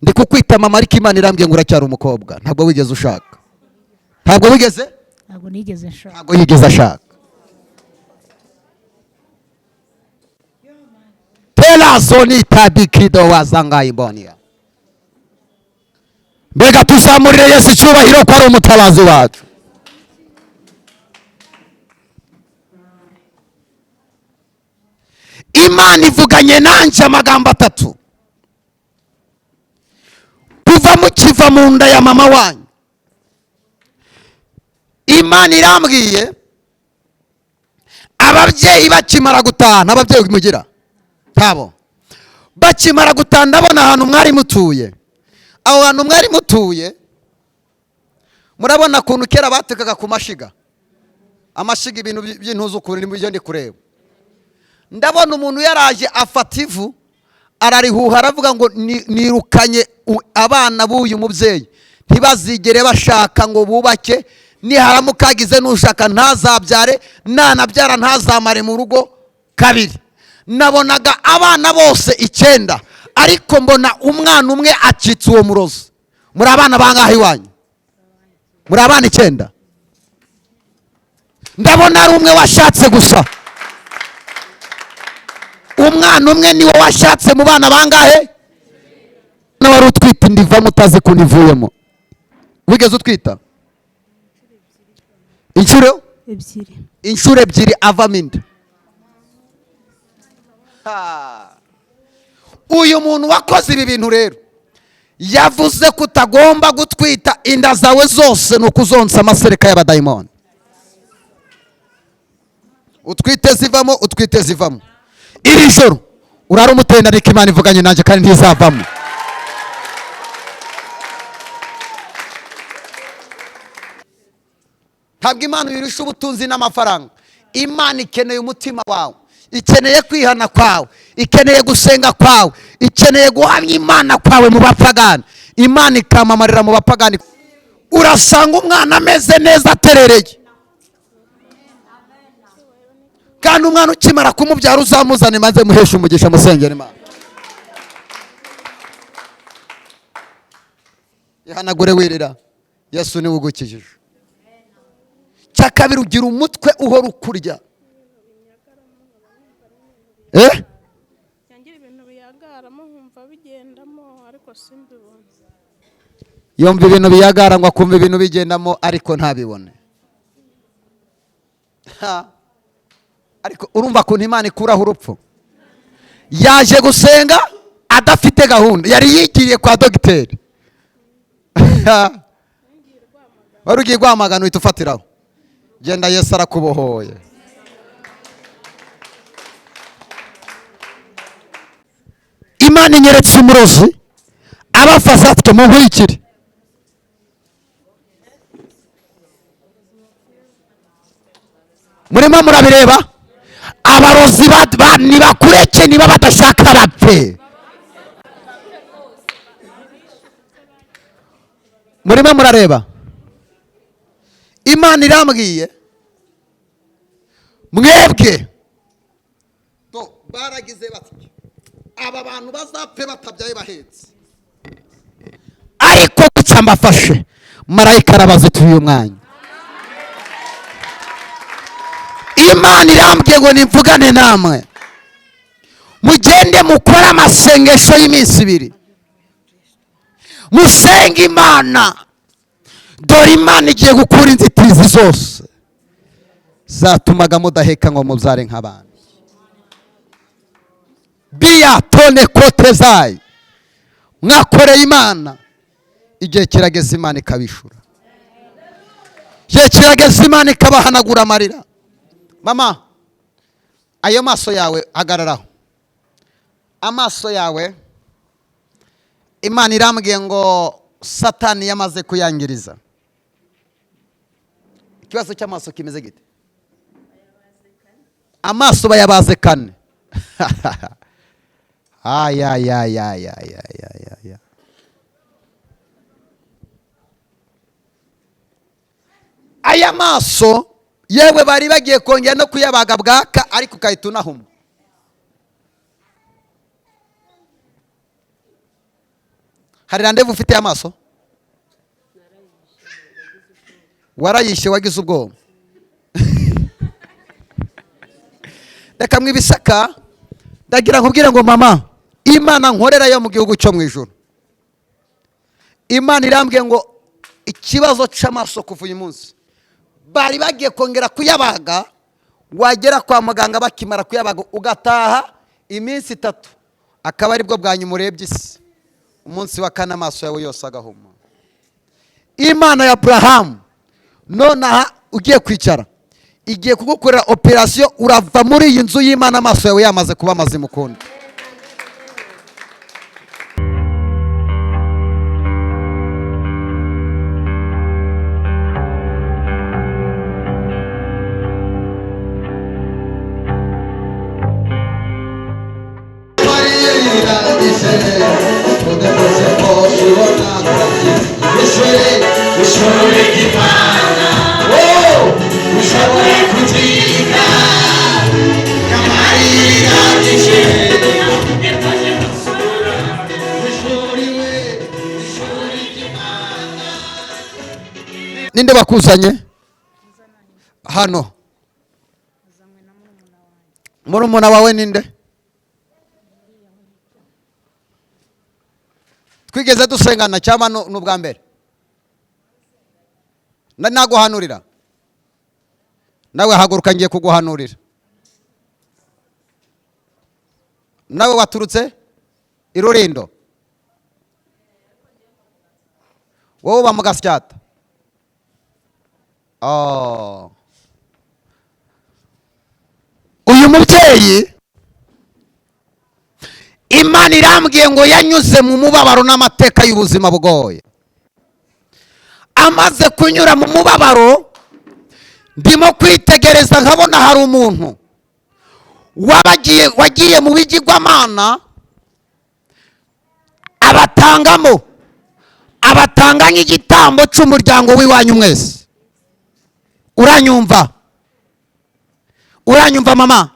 Ndi kukwita mama ariko Imana irambwiye ngo uracyari umukobwa, ntabwo wigeze ushaka. Ntabwo wigeze? Ntabwo nigeze nshaka. Ntabwo yigeze ashaka. Terazoni tabikido wazangaye imbonia. Mbega tuzamurire Yesu icyubahiro ko ari umutabazi wacu. Imana ivuganye nanjye amagambo atatu. Kuva mukiva mu nda ya mama wanyu, Imana irambwiye ababyeyi bakimara gutaha, ababyeyi mugira ntabo bakimara gutaha, ndabona ahantu mwari mutuye. Aho hantu mwari mutuye murabona ukuntu kera batekaga ku mashiga, amashiga ibintu by'intuzu ukuntu nibyo ndi kureba. Ndabona umuntu yaraje afata ivu ararihuha aravuga ngo nirukanye abana b'uyu mubyeyi, ntibazigere bashaka ngo bubake, niharamuka hagize n'ushaka ntazabyare, nanabyara ntazamare mu rugo kabiri. Nabonaga abana bose 9, ariko mbona umwana umwe acitse uwo murozi. Muri abana bangahe iwanyu? Muri abana 9. Ndabona ari umwe washatse gusa. Umwana umwe niwe washatse mu bana bangahe? Wari utwite inda ivamo utazi ukuntu ivuyemo. Wigeze utwita? Inshuro ebyiri. Inshuro ebyiri avamo inda. Uyu muntu wakoze ibi bintu rero yavuze ko utagomba gutwita inda zawe zose, ni ukuzonsa amasereka y'abadayimoni. Utwite zivamo, utwite zivamo. Iri joro urara umutenda, ariko Imana ivuganye nanjye kandi ntizavamo. Ntabwo Imana irusha ubutunzi n'amafaranga. Imana ikeneye umutima wawe, ikeneye kwihana kwawe, ikeneye gusenga kwawe, ikeneye guhamya Imana kwawe mu bapagani. Imana ikamamarira mu bapagani. Urasanga umwana ameze neza aterereye, kandi umwana ukimara kumubyara uzamuzane maze muheshe umugisha, musengere Imana. Ihanagure wirira, Yesu niwe ugukijije. Cya kabiri, ugira umutwe uhora ukurya. Yangira ibintu biyagaramo nkumva bigendamo ariko simbibone. Yumva ibintu biyagara ngo akumva ibintu bigendamo ariko ntabibone. Ariko urumva kuntu Imana ikuraho urupfu. Yaje gusenga adafite gahunda, yari yigiriye kwa dogiteri. Wari ugiye guhamagana uhita ufatiraho. Genda, Yesu arakubohoye. Imana inyeretse umurozi abafasha ati munkurikire. Murimo murabireba, abarozi nibakureke, niba badashaka bapfe. Murimo murareba, Imana irambwiye mwebwe baragize bati aba bantu bazapfe batabyaye bahetse, ariko guca mbafashe marayika arabazituye uyu mwanya. Imana irambwiye ngo nimvugane namwe, mugende mukore amasengesho y'iminsi ibiri, musenge Imana. Dore Imana igiye gukura inzitizi zose zatumaga mudaheka ngo mubyare nk'abandi. Biya tone kote zayi mwakoreye Imana, igihe kirageze Imana ikabishura, igihe kirageze Imana ikabahanagura amarira. Mama, ayo maso yawe hagararaho. Amaso yawe Imana irambwiye ngo Satani yamaze kuyangiriza. Ikibazo cy'amaso kimeze gite? Amaso bayabaze kane. Ay. Aya maso yewe bari bagiye kongera no kuyabaga bwaka, ariko ukahita unahuma. Hari randevu ufite y'amaso? Warayishe wagize ubwoba. Reka mwibisaka, ndagira nkubwire ngo mama, Imana nkorera yo mu gihugu cyo mu ijuru, Imana irambwiye ngo ikibazo cy'amaso kuva uyu munsi bari bagiye kongera kuyabaga, wagera kwa muganga bakimara kuyabaga ugataha iminsi 3 akaba aribwo bwa nyuma urebye isi, umunsi wa kane amaso yawe yose agahuma. Imana ya Abrahamu nonaha ugiye kwicara igiye kugukorera operation, urava muri iyi nzu y'Imana amaso yawe yamaze kuba mazima ukundi. Ninde bakuzanye hano? Murumuna wawe ninde? Twigeze dusengana cyangwa n'ubwa mbere? Naguhanurira nawe, haguruka ngiye kuguhanurira. Nawe waturutse i Rulindo, wowe uba mu Gasyata. Uyu mubyeyi Imana irambwiye ngo yanyuze mu mubabaro n'amateka y'ubuzima bugoye. Amaze kunyura mu mubabaro, ndimo kwitegereza nkabona hari umuntu wagiye mu bigirwamana, abatangamo, abatanga nk'igitambo cy'umuryango w'iwanyu mwese. Uranyumva? Uranyumva mama?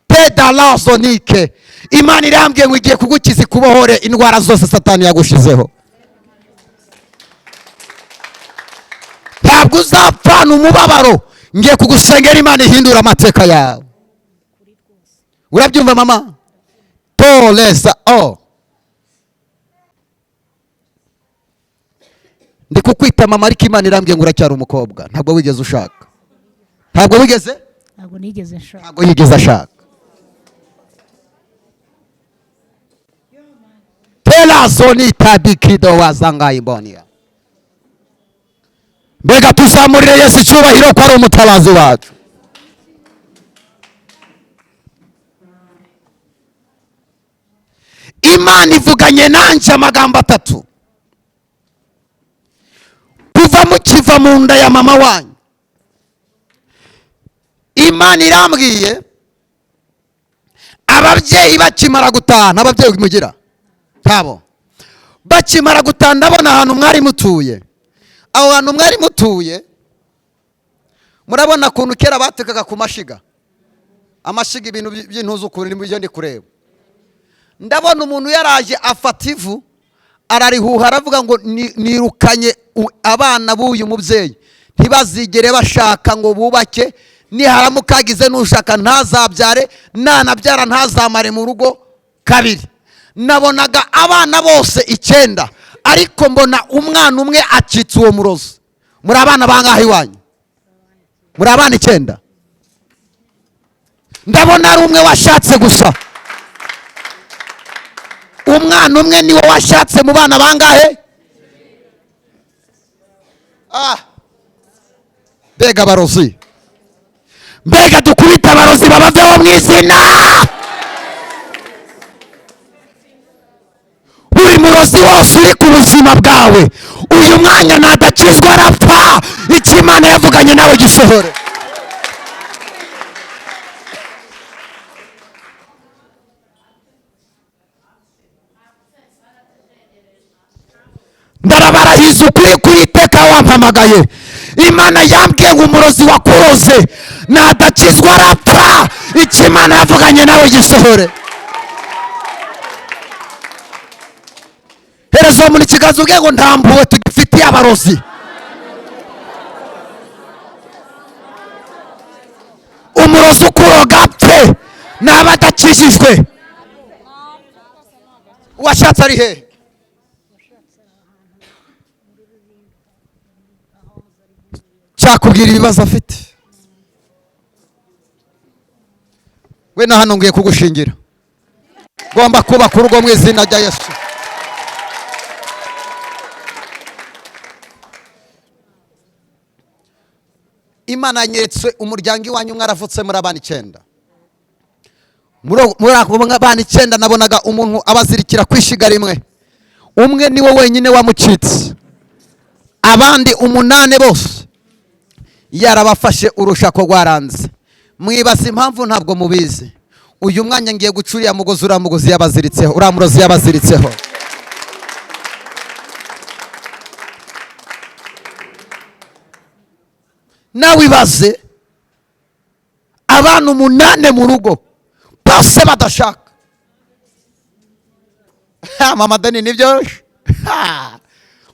Pedalazonike. Imana irambwiye ngo igiye kugukiza ikubohore indwara zose Satani yagushizeho. Ntabwo uzapfana umubabaro, ngiye kugusengera Imana ihindura amateka yawe. Urabyumva mama? Tolesa o. Ndi kukwita mama ariko Imana irambwiye ngo uracyari umukobwa, ntabwo wigeze ushaka. Ntabwo wigeze? Ntabwo nigeze nshaka. Ntabwo yigeze ashaka. Terazonita wazangayibonia. Mbega tuzamurire Yesu icyubahiro ko ari umutabazi wacu. Imana ivuganye nanje amagambo 3. Kuva mukiva mu nda ya mama wanyu, Imana irambwiye ababyeyi bakimara gutaha, ababyeyi mugira ntabo, bakimara gutaha ndabona ahantu mwari mutuye. Aho hantu mwari mutuye, murabona ukuntu kera batekaga ku mashiga, amashiga ibintu by'intuzu ukuntu nibyo ndi kureba. Ndabona umuntu yaraje afata ivu ararihuha aravuga ngo nirukanye abana b'uyu mubyeyi, ntibazigere bashaka ngo bubake, niharamuka hagize n'ushaka ntazabyare, nanabyara ntazamare mu rugo kabiri. Nabonaga abana bose 9, ariko mbona umwana umwe acitse uwo murozi. Muri abana bangahe iwanyu? Muri abana 9. Ndabona ari umwe washatse gusa. Umwana umwe niwe washatse mu bana bangahe? Mbega abarozi, mbega dukubita abarozi babaveho mu izina. Buri murozi wose uri ku buzima bwawe uyu mwanya nadakizwa arapfa. Icyo Imana yavuganye nawe gisohore. Ndabarahiza ukuri kuri iteka wampamagaye. Imana yambwiye ngo umurozi wakuroze nadakizwa arapfa. Icyo Imana yavuganye nawe gisohore. Hereza uwo muntu ikiganza ubwe ngo nta mpuhwe tugifitiye abarozi. Umurozi ukuroga apfe naba adakijijwe. Uwashatse ari hehe? Cyakubwira ibibazo afite. We na hano ngiye kugushingira, ngomba kubaka urugo mu izina rya Yesu. Imana yanyeretse umuryango iwanyu mwaravutse muri abana 9. Muri abo bana 9 nabonaga umuntu abazirikira kwishiga rimwe, umwe niwe wenyine wamucitse, abandi 8 bose yarabafashe urushako rwaranze. Mwibaza impamvu ntabwo mubizi. Uyu mwanya ngiye gucuriya mugozi, uriya mugozi yabaziritseho, uriya murozi yabaziritseho. Nawe ibaze abantu 8 mu rugo bose badashaka. Mama Dani nibyoroshe.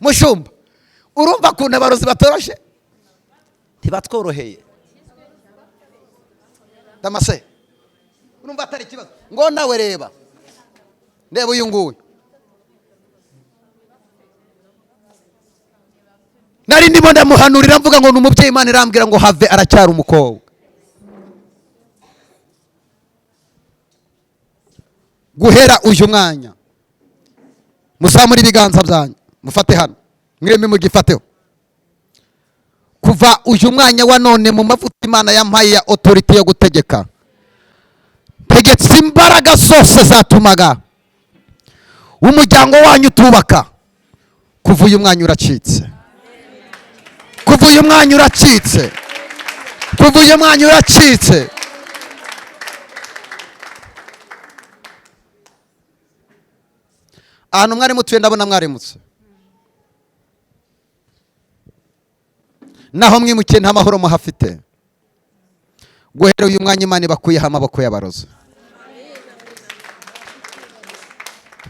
Mushumba, urumva kuntu abarozi batoroshe? Ntibatworoheye. Damase, urumva atari ikibazo. Ngo nawe reba, ndeba uyu nguyu. Nari ndimo ndamuhanurira mvuga ngo ni umubyeyi, Imana irambwira ngo have aracyari umukobwa. Guhera uyu mwanya muzamure ibiganza byanyu mufate hano, mwembi mugifateho. Kuva uyu mwanya wa none mu mavuta Imana yampaye ya autorité yo gutegeka, tegetse imbaraga zose zatumaga umuryango wanyu utubaka. Kuva uyu mwanya uracitse, kuva uyu mwanya uracitse, kuva uyu mwanya uracitse. Ahantu mwari mutuye ndabona mwarimutse, naho mwimukiye nta mahoro muhafite. Guhera uyu mwanya Imana ibakuyeho amaboko y'abarozi.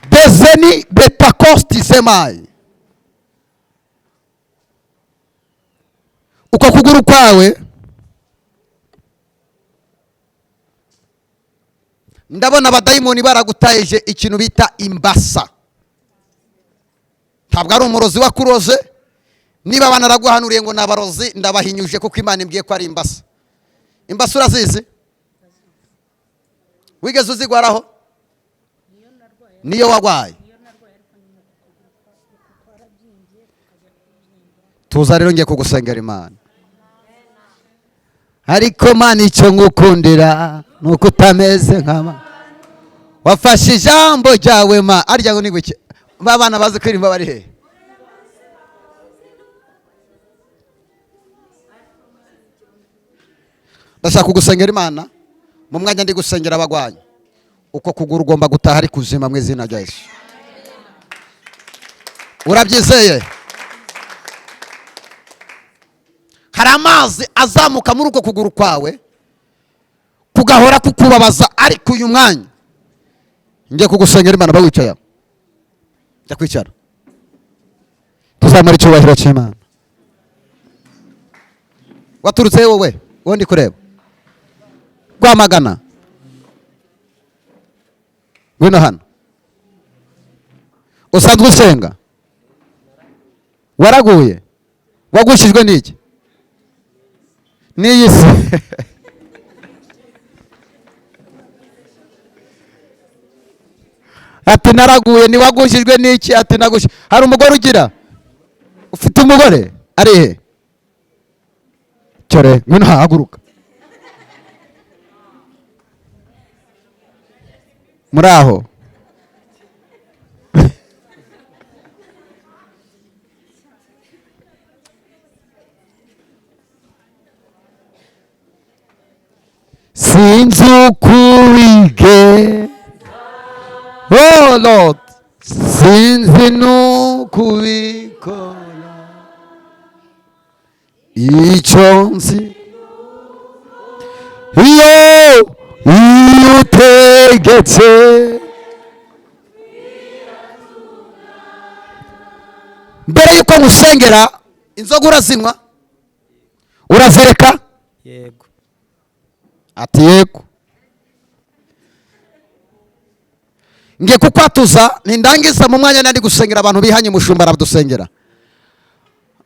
Bezeni betakosti semayi, uko kuguru kwawe ndabona abadayimoni baragutayeje ikintu bita imbasa. Ntabwo ari umurozi wakuroze. Niba banaraguhanuriye ngo nabarozi, ndabahinyuje kuko Imana imbwiye ko ari imbasa. Imbasa urazizi? Wigeze uzigwaraho? Niyo wagwaye. Tuza rero ngiye kugusengera Imana. Ariko Mana icyo ngukundira nuko utameze nk'aba. Wafashe ijambo ryawe ma arya ngo ni guke. Ba bana bazi kwirimba bari he? Ndashaka kugusengera Imana mu mwanya ndi gusengera abagwanyi. Uko kuguru ugomba gutaha ari kuzima mu izina rya Yesu. Urabyizeye? Hari amazi azamuka muri uko kuguru kwawe kugahora kukubabaza, ariko uyu mwanya ngiye kugusengera Imana. Bawicaye aho, jya kwicara, tuzamura icyubahiro cy'Imana. Waturutse wowe? Wowe ndi kureba Rwamagana. Ngwino hano. Usanzwe usenga? Waraguye? Wagushijwe n'iki? N'iyi si. Ati naraguye. Ntiwagushijwe n'iki? Ati nagushije. Hari umugore ugira? Ufite umugore? Ari he? Cyore, ngwino haguruka. Muri aho. Sinzi uko. Oh Lord, sinzi n'ukubikora, icyo nzi iyo utegetse. Mbere yuko nkusengera, inzoga urazinywa? Urazireka? Yego. Ati yego. Ngiye kukwatuza, nindangiza mu mwanya nari gusengera abantu bihanye, umushumba aradusengera.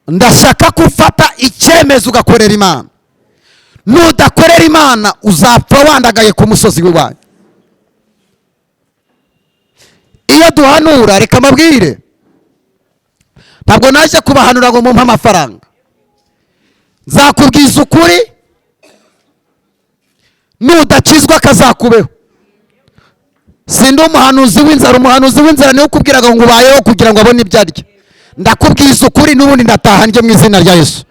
Ndashaka ko ufata icyemezo ugakorera Imana. Nudakorera Imana uzapfa wandagaye ku musozi w'iwanyu. Iyo duhanura, reka mbabwire, ntabwo naje kubahanura ngo mumpe amafaranga. Nzakubwiza ukuri, nudakizwa kazakubeho. Sindi umuhanuzi w'inzara. Umuhanuzi w'inzara niwe ukubwiraga ngo ubayeho kugira ngo abone ibyo arya. Ndakubwiza ukuri, n'ubundi ndataha njye mu izina rya Yesu.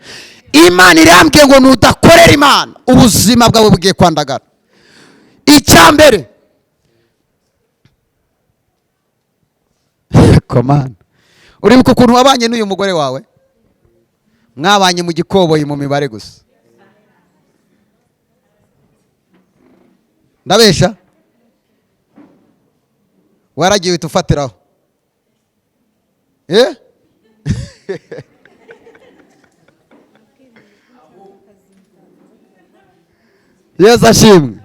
Imana irambwiye ngo nudakorera Imana ubuzima bwawe bugiye kwandagara. Icya mbere, komana, uribuka ukuntu wabanye n'uyu mugore wawe? Mwabanye mu gikoboyi mu mibare gusa. Ndabesha? Waragiye uhita ufatiraho. Yesu ashimwe.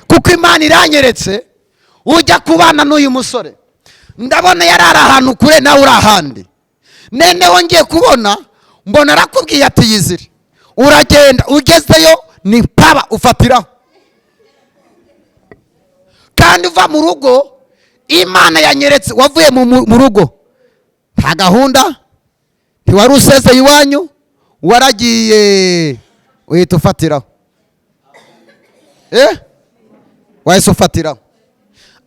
Kuko Imana iranyeretse ujya kubana n'uyu musore, ndabona yari ari ahantu kure nawe uri ahandi. Noneho ngiye kubona mbona arakubwiye ati yizire, uragenda ugezeyo ni paba ufatiraho. Kandi uva mu rugo, Imana yanyeretse wavuye mu rugo nta gahunda, ntiwari usezeye iwanyu, waragiye uhita ufatiraho. Wahise ufatiraho.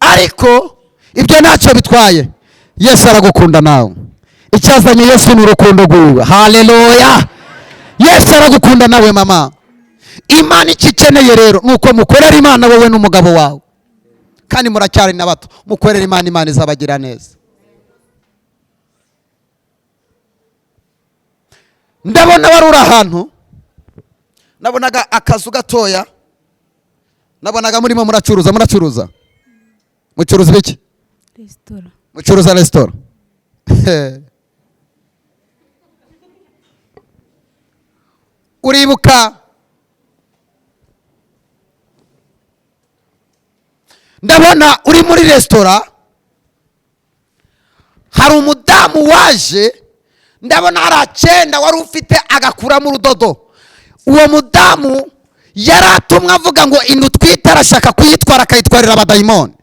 Ariko ibyo ntacyo bitwaye, Yesu aragukunda nawe. Icyazanye Yesu ni urukundo rwiwe. Haleluya! Yesu aragukunda nawe mama. Imana icyo ikeneye rero ni uko mukorera Imana wowe n'umugabo wawe, kandi muracyari na bato, mukorera Imana, Imana izabagira neza. Ndabona wari uri ahantu, nabonaga akazu gatoya, nabonaga murimo muracuruza. Muracuruza, mucuruza ibiki? Resitora. Mucuruza resitora. Uribuka, ndabona uri muri resitora, hari umudamu waje, ndabona hari akenda wari ufite agakuramo urudodo. Uwo mudamu yari atumwe avuga ngo inda utwite arashaka kuyitwara akayitwarira abadayimoni.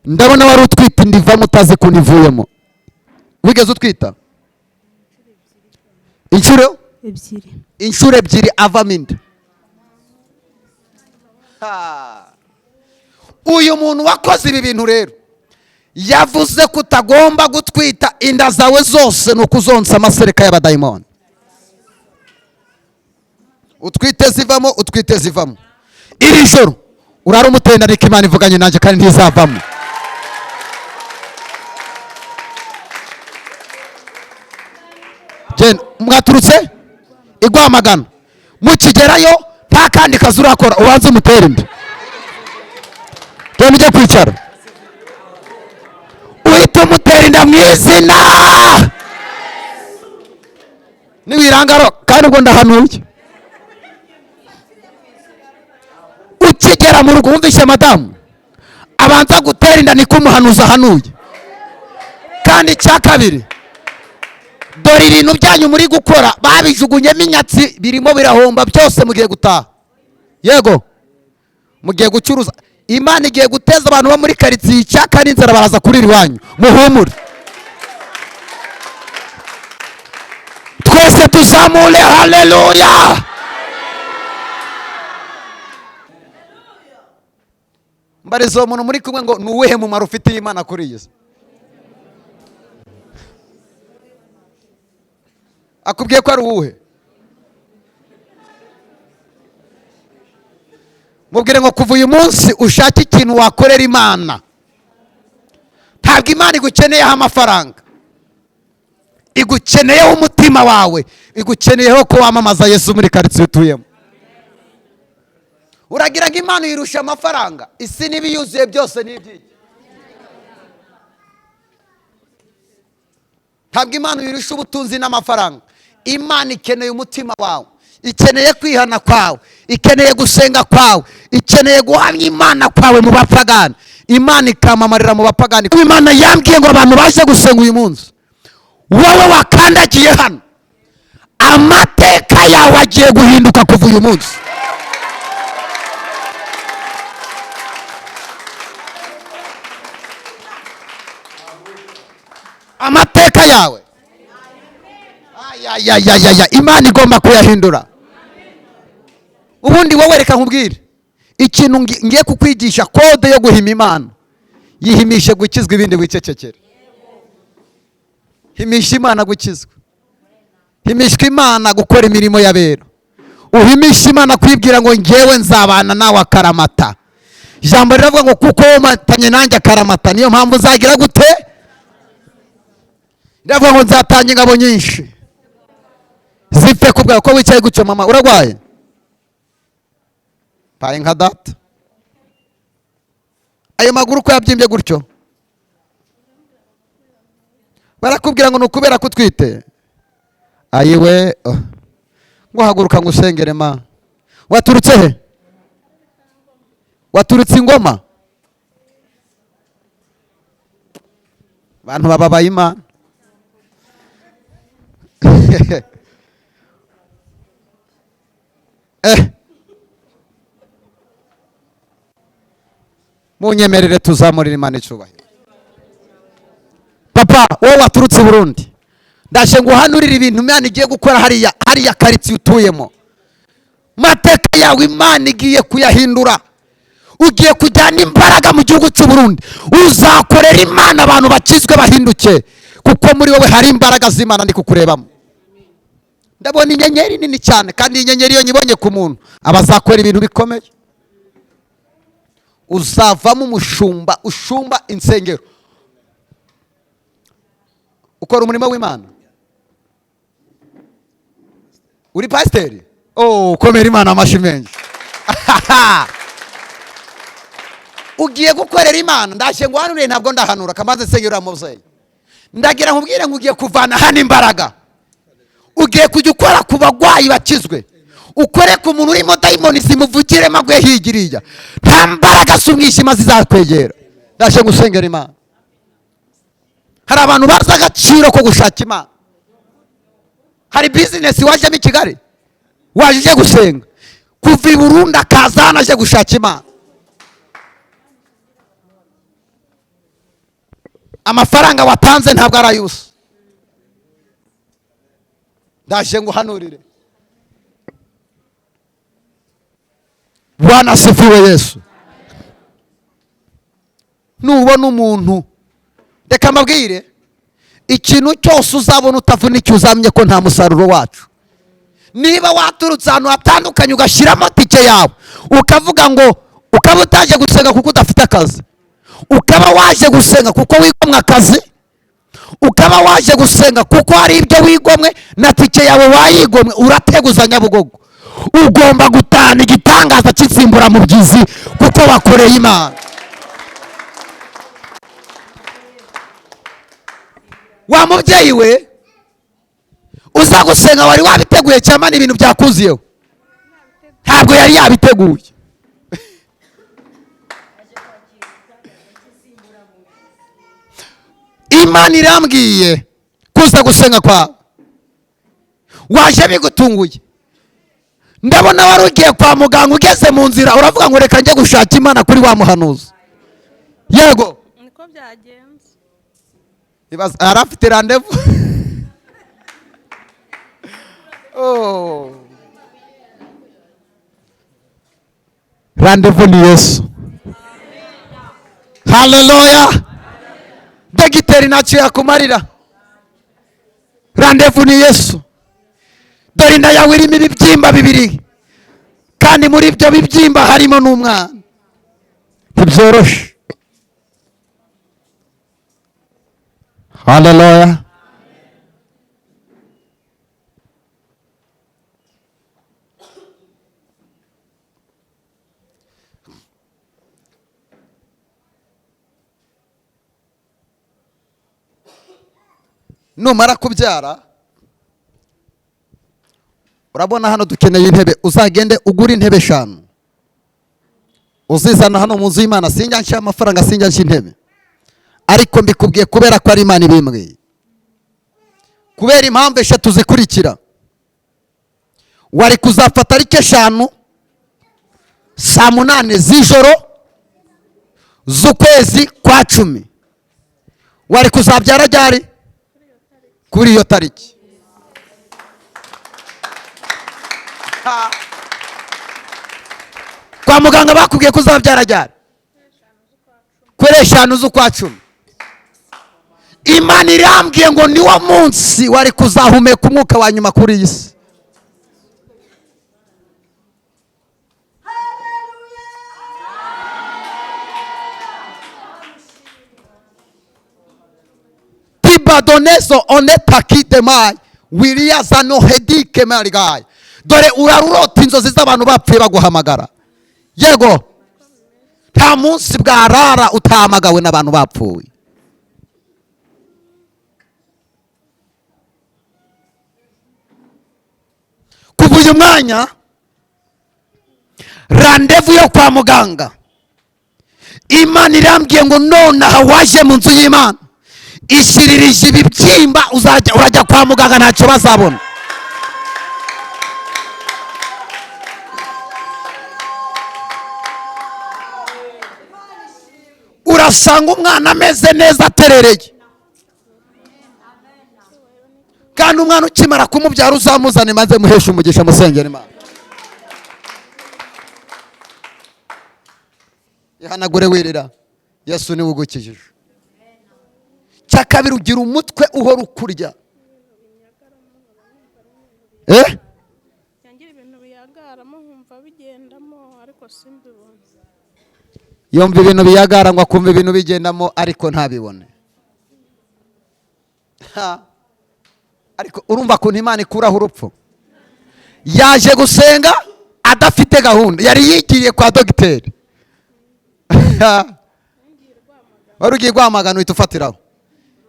Ndabona wari utwite inda ivamo utazi ukuntu ivuyemo. Wigeze utwita inshuro ebyiri? Inshuro ebyiri avamo inda. Uyu muntu wakoze ibi bintu rero yavuze ko utagomba gutwita inda zawe zose, ni ukuzonsa amasereka y'abadayimoni. Utwite zivamo, utwite zivamo. Iri joro urara umutenda, ariko Imana ivuganye nanjye kandi ntizavamo. Genda. Mwaturutse igwamagana, mukigerayo nta kandi kazi urakora, ubanze umutere inda. Genda ujye kwicara, uhita umutera inda mu izina niwirangaro. Kandi ubwo ndahanuye, ukigera mu rugo wumvise madamu abanza gutera inda, niko umuhanuzi ahanuye. Kandi icya kabiri, dore ibintu byanyu muri gukora babijugunyemo inyatsi, birimo birahomba byose. Mugiye gutaha, yego mugiye gucuruza. Imana igiye guteza abantu bo muri karitsiye icyaka n'inzara, baraza kurira iwanyu. Muhumure, twese tuzamure haleluya. Mbariza uwo muntu muri kumwe ngo ni uwuhe mumaro ufitiye Imana kuri iyi si? Akubwiye ko ari uwuhe? Mubwire ngo kuva uyu munsi ushake ikintu wakorera Imana. Ntabwo Imana igukeneyeho amafaranga, igukeneyeho umutima wawe, igukeneyeho ko wamamaza Yesu muri karitsiye utuyemo. Uragira ngo Imana uyirusha amafaranga? Isi n'ibiyuzuye byose ni iby'iki? Ntabwo Imana uyirusha ubutunzi n'amafaranga. Imana ikeneye umutima wawe, ikeneye kwihana kwawe, ikeneye gusenga kwawe, ikeneye guhamya Imana kwawe mu bapagani. Imana ikamamarira mu bapagani. Imana yambwiye ngo abantu baje gusenga uyu munsi, wowe wakandagiye hano, amateka yawe agiye guhinduka kuva uyu munsi. Amateka yawe ayayayaya, Imana igomba kuyahindura. Ubundi wowe reka nkubwire ikintu ngiye kukwigisha, code yo guhima Imana. Yihimishe gukizwa, ibindi wicecekere. Himisha Imana gukizwa, himishwa Imana gukora imirimo y'abera, uhimisha Imana kwibwira ngo ngewe nzabana nawe akaramata. Ijambo riravuga ngo kuko womatanye nanjye akaramata, niyo mpamvu uzagira gute? Riravuga ngo nzatanga ingabo nyinshi zipfe ku bwawe. Ko wicaye gutyo mama, urarwaye? Paye nka data. Ayo maguru ko yabyimbye gutyo, barakubwira ngo ni ukubera ko utwite. Ayiwe, oh. Ngo haguruka ngo usengere ma. Waturutse he? Waturutse Ingoma. Abantu bababaye Imana. Munyemerere tuzamurire Imana icyubahiro. Papa, wowe waturutse i Burundi, ndaje nguhanurire ibintu Imana igiye gukora hariya, hariya karitsiye utuyemo. Mateka yawe Imana igiye kuyahindura. Ugiye kujyana imbaraga mu gihugu cy'u Burundi, uzakorera Imana abantu bakizwe bahinduke, kuko muri wowe hari imbaraga z'Imana ndi kukurebamo. Ndabona inyenyeri nini cyane, kandi iyi nyenyeri iyo nyibonye ku muntu aba azakora ibintu bikomeye. Uzavamo umushumba ushumba insengero, ukora umurimo w'Imana, uri pasiteri. Oh, komera Imana amashyi menshi. Ugiye gukorera Imana. Ndashye ngo hanure, ntabwo ndahanura kamaze nsengera mubyeyi. Ndagira nkubwire ngo ugiye kuvana hano imbaraga, ugiye kujya ukora ku bagwayi bakizwe, ukore ku muntu urimo dayimoni zimuvugiremo aguye higiriya, nta mbaraga z'umwijima zizakwegera. Ndaje gusengera Imana. Hari abantu bazi agaciro ko gushaka Imana. Hari bizinesi wajemo i Kigali, waje uje gusenga, kuva i Burundi akaza hano aje gushaka Imana. Amafaranga watanze ntabwo ari ay'ubusa. Ndaje nguhanurire. Bwana asifiwe Yesu. Nubona umuntu, reka mbabwire, ikintu cyose uzabona utavunikiye uzamenye ko nta musaruro wacu. Niba waturutse ahantu hatandukanye ugashyiramo tike yawe, ukavuga ngo ukaba utaje gusenga kuko udafite akazi, ukaba waje gusenga kuko wigomwe akazi, ukaba waje gusenga kuko hari ibyo wigomwe na tike yawe wayigomwe, urateguza Nyabugogo. Ugomba gutahana igitangaza cy'insimburamubyizi kuko wakoreye Imana. Wa mubyeyi we uza gusenga wari wabiteguye cyangwa ni ibintu byakuziyeho? Ntabwo yari yabiteguye. Imana irambwiye kuza gusenga kwawe, waje bigutunguye. Ndabona wari ugiye kwa muganga, ugeze mu nzira uravuga ngo reka njye gushaka Imana kuri wa muhanuzi. Yego, niko byagenze. Yari afite rendez-vous. Oh. Rendez-vous ni Yesu. Haleluya. Dogiteri ntacyo yakumarira. Rendez-vous ni Yesu. Dore inda yawe irimo ibibyimba bibiri, kandi muri ibyo bibyimba harimo n'umwana. Ntibyoroshe. Haleluya. Numara kubyara, urabona hano dukeneye intebe, uzagende ugure intebe 5 uzizana hano mu nzu y'Imana. Sinjya nshya amafaranga, sinjya nshya intebe, ariko mbikubwiye kubera ko ari Imana ibimbwiye, kubera impamvu 3 zikurikira. Wari kuzafata ariko 5 saa 8 z'ijoro z'ukwezi kwa 10, wari kuzabyara ryari? Kuri iyo tariki. Kwa muganga bakubwiye ko uzabyara ryari? Kuri 5 z'ukwa 10. Imana irambwiye ngo niwo munsi wari kuzahumeka umwuka wa nyuma kuri iyi si. Tibadonezo onetaki demai wiriyaza no hedike marigai. Dore urarurota inzozi z'abantu bapfuye baguhamagara. Yego, nta munsi bwarara utahamagawe n'abantu bapfuye. Kuva uyu mwanya randevu yo kwa muganga, Imana irambwiye ngo nonaha waje mu nzu y'Imana ishiririje ibibyimba, uzajya urajya kwa muganga ntacyo bazabona. Urasanga umwana ameze neza aterereye, kandi umwana ukimara kumubyara uzamuzane maze muheshe umugisha, musengera Imana. Ihanagure wirira, Yesu niwe ugukijije. Cya kabiri, ugira umutwe uhora ukurya. Yangira ibintu biyagaramo nkumva bigendamo ariko simbibone. Yumva ibintu biyagara ngo akumva ibintu bigendamo ariko ntabibone. Ariko urumva kuntu Imana ikuraho urupfu. Yaje gusenga adafite gahunda, yari yigiriye kwa dogiteri. Wari ugiye guhamagana uhita ufatiraho.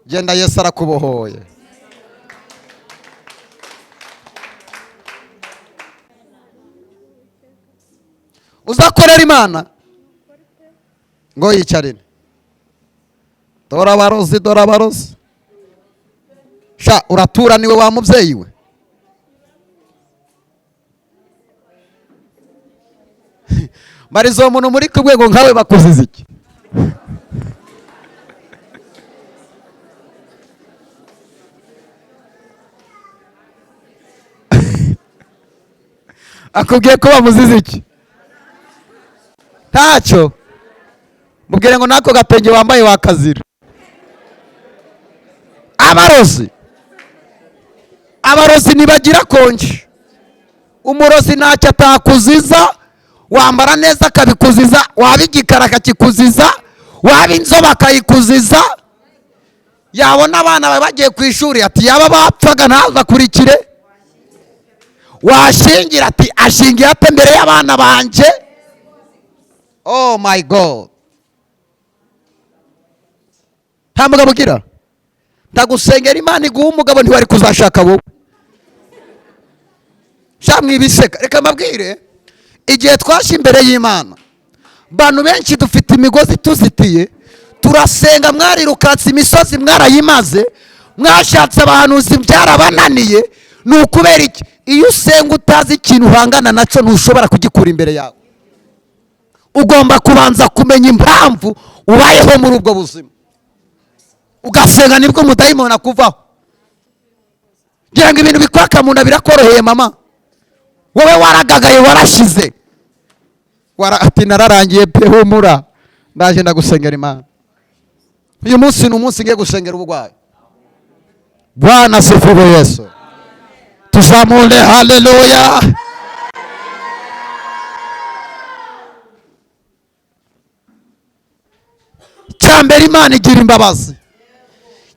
Genda, Yesu arakubohoye. Uzakorera Imana ngo yicarire. Dore abarozi, dore abarozi. Sha, uratura niwe wa mubyeyi we. Marizo umuntu muri kumwe ngo nkawe bakuziza iki? Akubwiye ko bamuziza iki? Ntacyo. Mubwire ngo nako gatenge wambaye wakazira. Abarozi, abarozi ntibagira konje. Umurozi ntacyo atakuziza, wambara neza akabikuziza, waba igikara akakikuziza, waba inzobe akayikuziza. Yabona abana bawe bagiye ku ishuri ati yaba bapfaga ntazakurikire. Washingira ati ashingiye ate mbere y'abana banje? Oh my God. Nta mugabo ugira. Ndagusengera Imana iguha umugabo, ntiwari kuzashaka wowe. Sha mwibiseka, reka mbabwire, igihe twashe imbere y'Imana, bantu benshi dufite imigozi tuzitiye, turasenga, mwarirukatse imisozi mwarayimaze, mwashatse abahanuzi byarabananiye. Ni ukubera iki? Iyo usenga utazi ikintu uhangana nacyo ntushobora kugikura imbere yawe. Ugomba kubanza kumenya impamvu ubayeho muri ubwo buzima, ugasenga nibwo umudayimoni akuvaho. Ngira ngo ibintu bikwaka mu nda birakoroheye mama, wowe waragagaye warashize, ati nararangiye pe, humura ndaje ndagusengera Imana. Uyu munsi ni umunsi ngiye gusengera uburwayi. Bwana asifiwe Yesu. Tuzamure haleluya. Cya mbere, Imana igira imbabazi.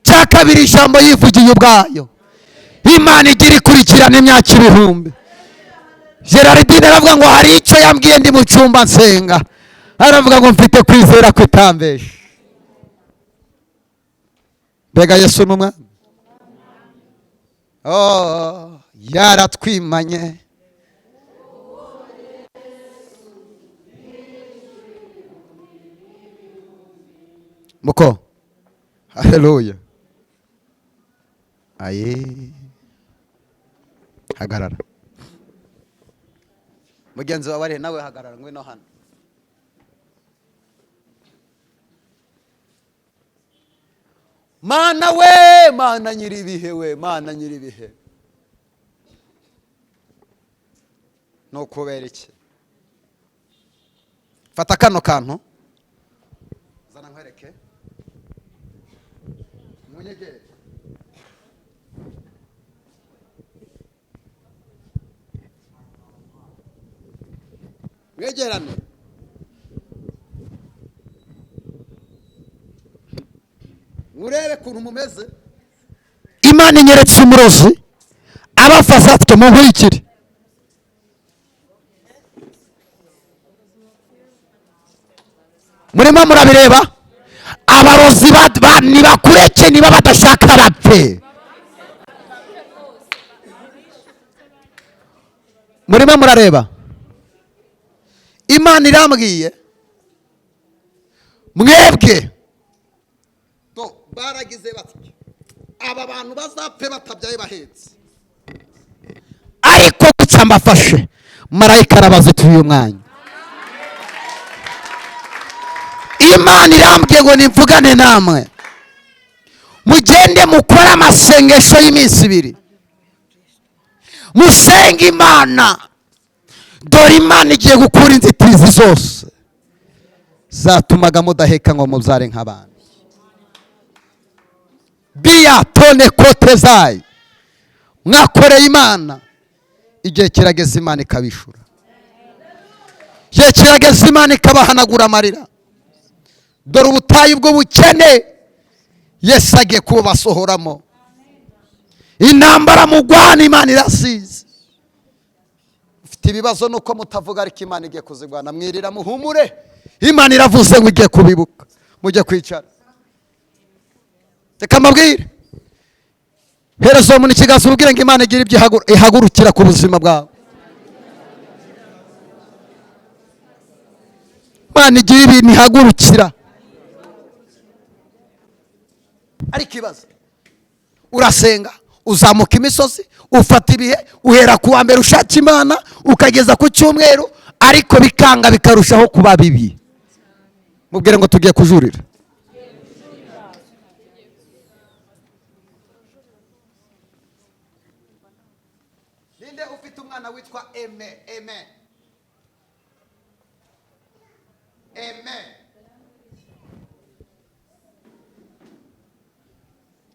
Cya kabiri, ijambo yivugiye ubwayo. Imana igira ikurikirana imyaka ibihumbi. Gerardine aravuga ngo hari icyo yambwiye ndi mu cyumba nsenga, aravuga ngo mfite kwizera kwitambesha. Mbega Yesu ni umwami. Oh, yaratwimanye. Muko, haleluya. Aye, hagarara. Mugenzi wawe ari nawe, hagarara, ngwino hano. Mana we, Mana nyiribihe we, Mana nyiribihe. Nukubera iki? Fata kano kantu, zana nkwereke. Munyegere. Mwegerane. Murebe ukuntu mumeze. Imana inyeretse umurozi abafashe afite, munkurikire. Murimo murabireba, abarozi nibakureke, niba badashaka bapfe. Murimo murareba, Imana irambwiye mwebwe baragize bati aba bantu bazapfe batabyaye bahetse, ariko guca mbafashe marayika arabazituye uyu mwanya. Imana irambwiye ngo nimvugane namwe, mugende mukore amasengesho y'iminsi ibiri, musenge Imana. Dore Imana igiye gukura inzitizi zose zatumaga mudaheka ngo mubyare nk'abandi. Biya tone kote zayi, mwakoreye Imana, igihe kirageze Imana ikabishura, igihe kirageze Imana ikabahanagura amarira. Dore ubutayu bw'ubukene Yesu agiye kubasohoramo. Intambara mugwana Imana irasize. Ufite ibibazo nuko mutavuga, ariko Imana igiye kuzigwana. Mwirira muhumure, Imana iravuze ngo igiye kubibuka. Mujye kwicara. Reka mbabwire, hereza uwo muntu ikiganza ubwire ngo Imana igira ibyo ihagurukira ku buzima bwawe. Imana igira ibintu ihagurukira. Ariko ibaze, urasenga, uzamuka imisozi, ufata ibihe, uhera ku wa mbere ushaka Imana ukageza ku cyumweru, ariko bikanga bikarushaho kuba bibi. Mubwire ngo tugiye kujurira. Ninde ufite umwana witwa Aime? Aime, Aime.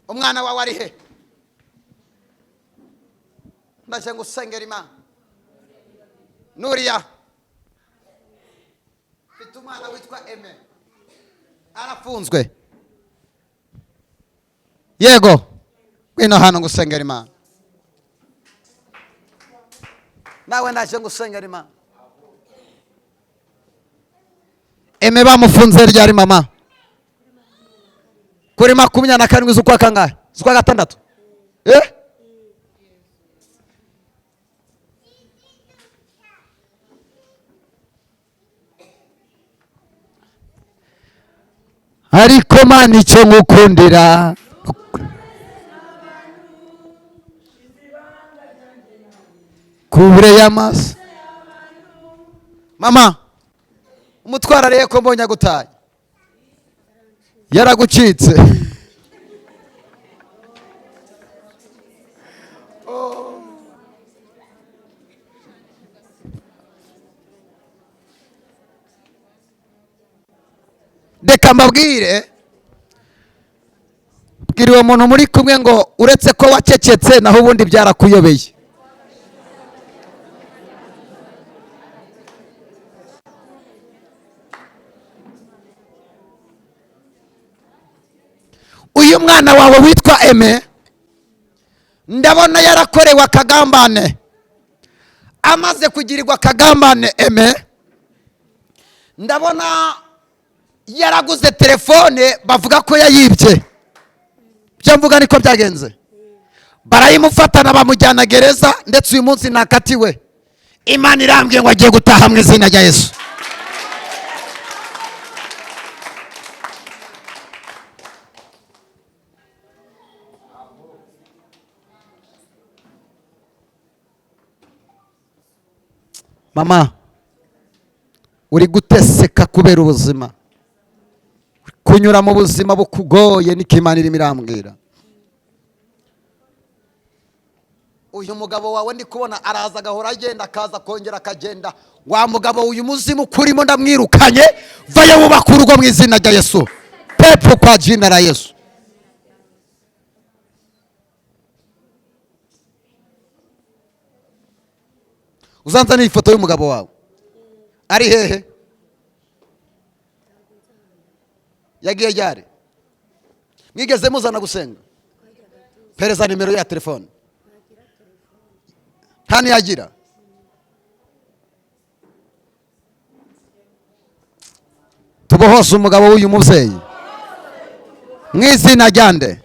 Umwana wawe ari he? Ndaje ngusengera Imana. Nuriya mfite umwana witwa Aime, arafunzwe. Yego, ngwino hano ngusengera Imana. Nawe ndaje ngusengera Imana. Aime bamufunze ryari mama? Kuri 27 z'ukwa kangahe? Z'ukwa gatandatu. Ariko Mana icyo ngukundira, kubure y'amaso. Mama, umutwara ariye ko mbonye agutaye, yaragucitse. Reka mbabwire, bwira uwo muntu muri kumwe ngo uretse ko wacecetse, naho ubundi byarakuyobeye. Uyu mwana wawe witwa Aime, ndabona yarakorewe akagambane. Amaze kugirirwa akagambane Aime, ndabona yaraguze telefone bavuga ko yayibye. Byo mvuga niko byagenze. Barayimufatana bamujyana gereza, ndetse uyu munsi nakatiwe. Imana irambwiye ngo agiye gutaha mu izina rya Yesu. Mama, uri guteseka kubera ubuzima, kunyura mu buzima bukugoye, niko Imana irimo irambwira. Uyu mugabo wawe ndi kubona araza agahora agenda, akaza akongera akagenda. Wa mugabo, uyu muzimu kurimo ndamwirukanye, vayo wubaka urugo mu izina rya Yesu. Pepo kwa jina la Yesu. Uzanzanira ifoto y'umugabo wawe, ari hehe? Yagiye ryari? Mwigeze muzana gusenga? Pereza nimero ya telefone. Nta niyagira. Tubohose umugabo w'uyu mubyeyi mu izina rya nde?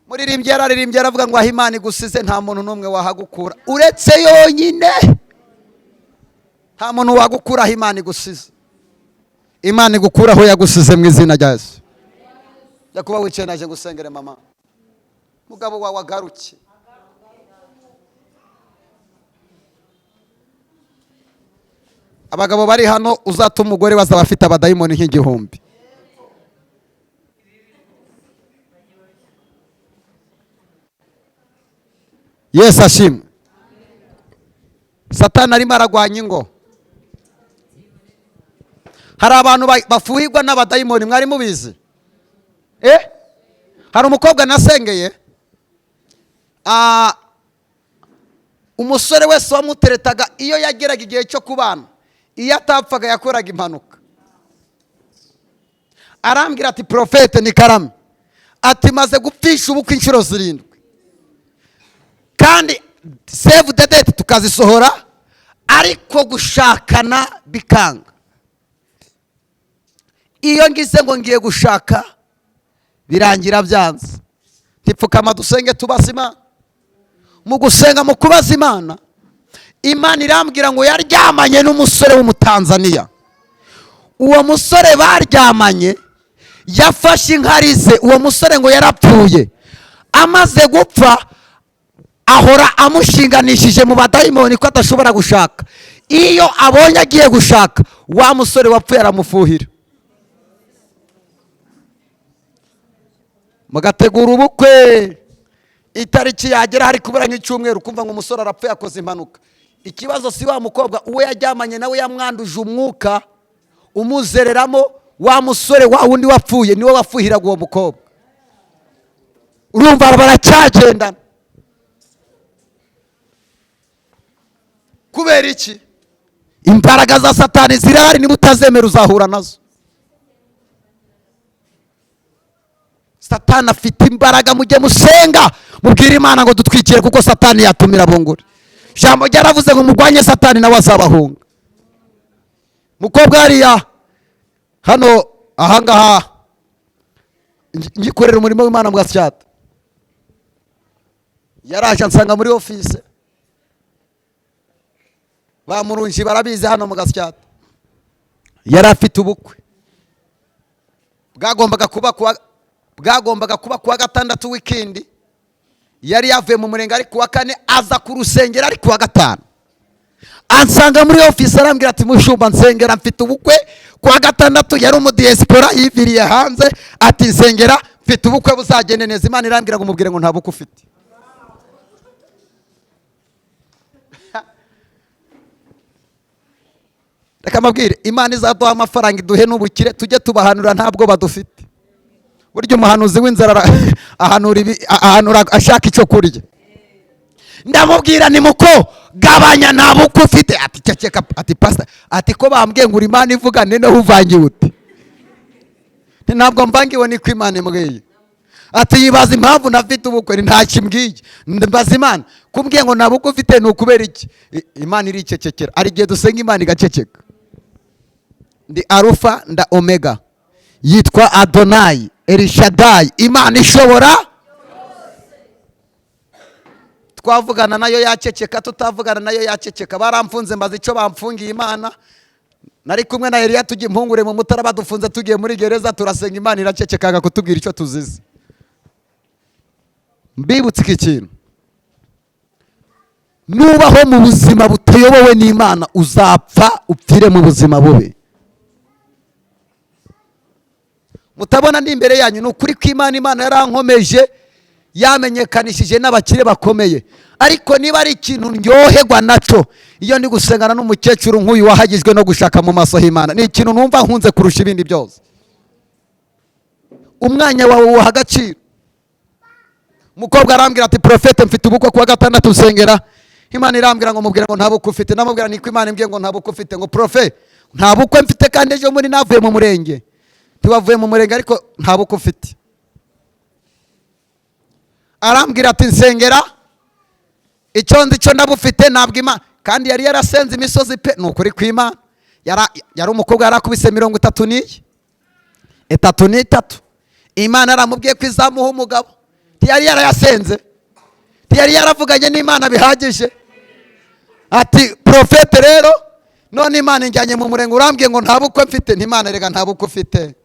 Muririmbyi yararirimbye aravuga ngo aho Imana igusize nta muntu n'umwe wahagukura uretse yonyine. Nta muntu wagukura aho Imana igusize. Imana igukura aho yagusize mu izina rya Yesu. Jya kuba wicaye, naje gusengere mama. Mugabo wawe agaruke. Abagabo bari hano, uzatuma umugore bazaba afite abadayimoni nk'igihumbi. Yesu ashimwe. Satani arimo aragwanya ingo. Hari abantu bafuhirwa n'abadayimoni, mwari mubizi? Hari umukobwa nasengeye, umusore wese wamuteretaga iyo yageraga igihe cyo kubana, iyo atapfaga yakoraga impanuka. Arambwira ati profete ni karame, ati maze gupfisha ubukwe inshuro 7, kandi save the date tukazisohora, ariko gushakana bikanga. Iyo ngize ngo ngiye gushaka birangira byanze. Tipfukama dusenge tubaze Imana. Mu gusenga, mu kubaza Imana, Imana irambwira ngo yaryamanye n'umusore w'Umutanzania. Uwo musore baryamanye yafashe inkari ze, uwo musore ngo yarapfuye. Amaze gupfa ahora amushinganishije mu badayimoni ko adashobora gushaka. Iyo abonye agiye gushaka, wa musore wapfuye aramufuhira. Mugategura ubukwe, itariki yagera hari kubura nk'icyumweru, kumva ngo umusore arapfuye akoze impanuka. Ikibazo si wa mukobwa, uwo yaryamanye nawe yamwanduje umwuka umuzereramo. Wa musore wa wundi wapfuye niwe wafuhiraga uwo mukobwa. Urumva baracyagendana. Kubera iki? Imbaraga za Satani zirahari, niba utazemera uzahura nazo. Satani afite imbaraga, mujye musenga mubwire Imana ngo dutwikire, kuko Satani yatumira bunguri. Ijambo ryaravuze ngo murwanye Satani nawe azabahunga. Mukobwa hariya hano ahangaha ngikorera umurimo w'Imana mu Gasyata, yaraje ansanga muri office. Bamurunji barabizi hano mu Gasyata. Yari afite ubukwe bwagombaga kuba kuwa gatandatu wikindi. Yari yavuye mu murenge ari kuwa kane, aza ku rusengero ari kuwa gatanu. Ansanga muri office arambwira ati mushumba nsengera mfite ubukwe kuwa gatandatu. Yari umu diaspora yiviriye hanze, ati nsengera mfite ubukwe buzagende neza. Imana irambwira ngo mubwire ngo nta bukwe ufite. Reka mabwire, Imana izaduha amafaranga iduhe n'ubukire, tujye tubahanura ntabwo badufite. Burya umuhanuzi w'inzara ahanura ashaka icyo kurya. Ndamubwira ni muko gabanya nta bukwe ufite. Ati ceceka, ati pastor, ati ko bambwiye ngo Imana ivugane naho uvangiwe ute? Ntabwo mvangiwe, niko Imana imbwiye. Ati yibaza impamvu ntafite ubukwe, nta kimbwiye. Mbaza Imana, kumbwiye ngo nta bukwe ufite ni ukubera iki? Imana iricecekera. Hari igihe dusenga Imana igaceceka. Ndi Alpha nda Omega, yitwa Adonai. Elishadayi, Imana ishobora. Twavugana nayo yaceceka, tutavugana nayo yaceceka. Baramfunze, mbaza icyo bamfungiye. Imana nari kumwe na Eliya tujya impungure mu Mutara, badufunze tugiye muri gereza, turasenga Imana iraceceka kutubwira icyo tuzize. Mbibutse iki kintu: nubaho mu buzima butayobowe n'Imana, uzapfa upfire mu buzima bubi. Mutabona ndi imbere yanyu, ni ukuri kw'Imana. Imana yarankomeje, yamenyekanishije n'abakire bakomeye, ariko niba ari ikintu ndyoherwa nacyo, iyo ndi gusengana n'umukecuru nk'uyu wahagijwe no gushaka mu maso h'Imana, ni ikintu numva nkunze kurusha ibindi byose. Umwanya wawe wuha agaciro. Umukobwa arambwira ati: "Prophète, mfite ubukwe kuwa gatandatu, nsengera." Imana irambwira ngo mubwira ngo nta bukwe ufite. Namubwira niko Imana imbwiye ngo nta bukwe ufite. Ngo: "Prophète, nta bukwe mfite kandi ejo muri navuye mu murenge." Ntiwavuye mu murenge, ariko nta bukwe ufite. Arambwira ati: "Nsengera, icyo nzi cyo ndabufite." Ntabwo Imana, kandi yari yarasenze imisozi pe, ni ukuri kw'Imana. Yari umukobwa yarakubise 30 n'iyi 33. Imana yaramubwiye ko izamuha umugabo. Ntiyari yarayasenze? Ntiyari yaravuganye n'Imana bihagije? Ati: "Prophète, rero none Imana injyanye mu murenge, urambwiye ngo nta bukwe mfite." Ntimana rega, nta bukwe ufite.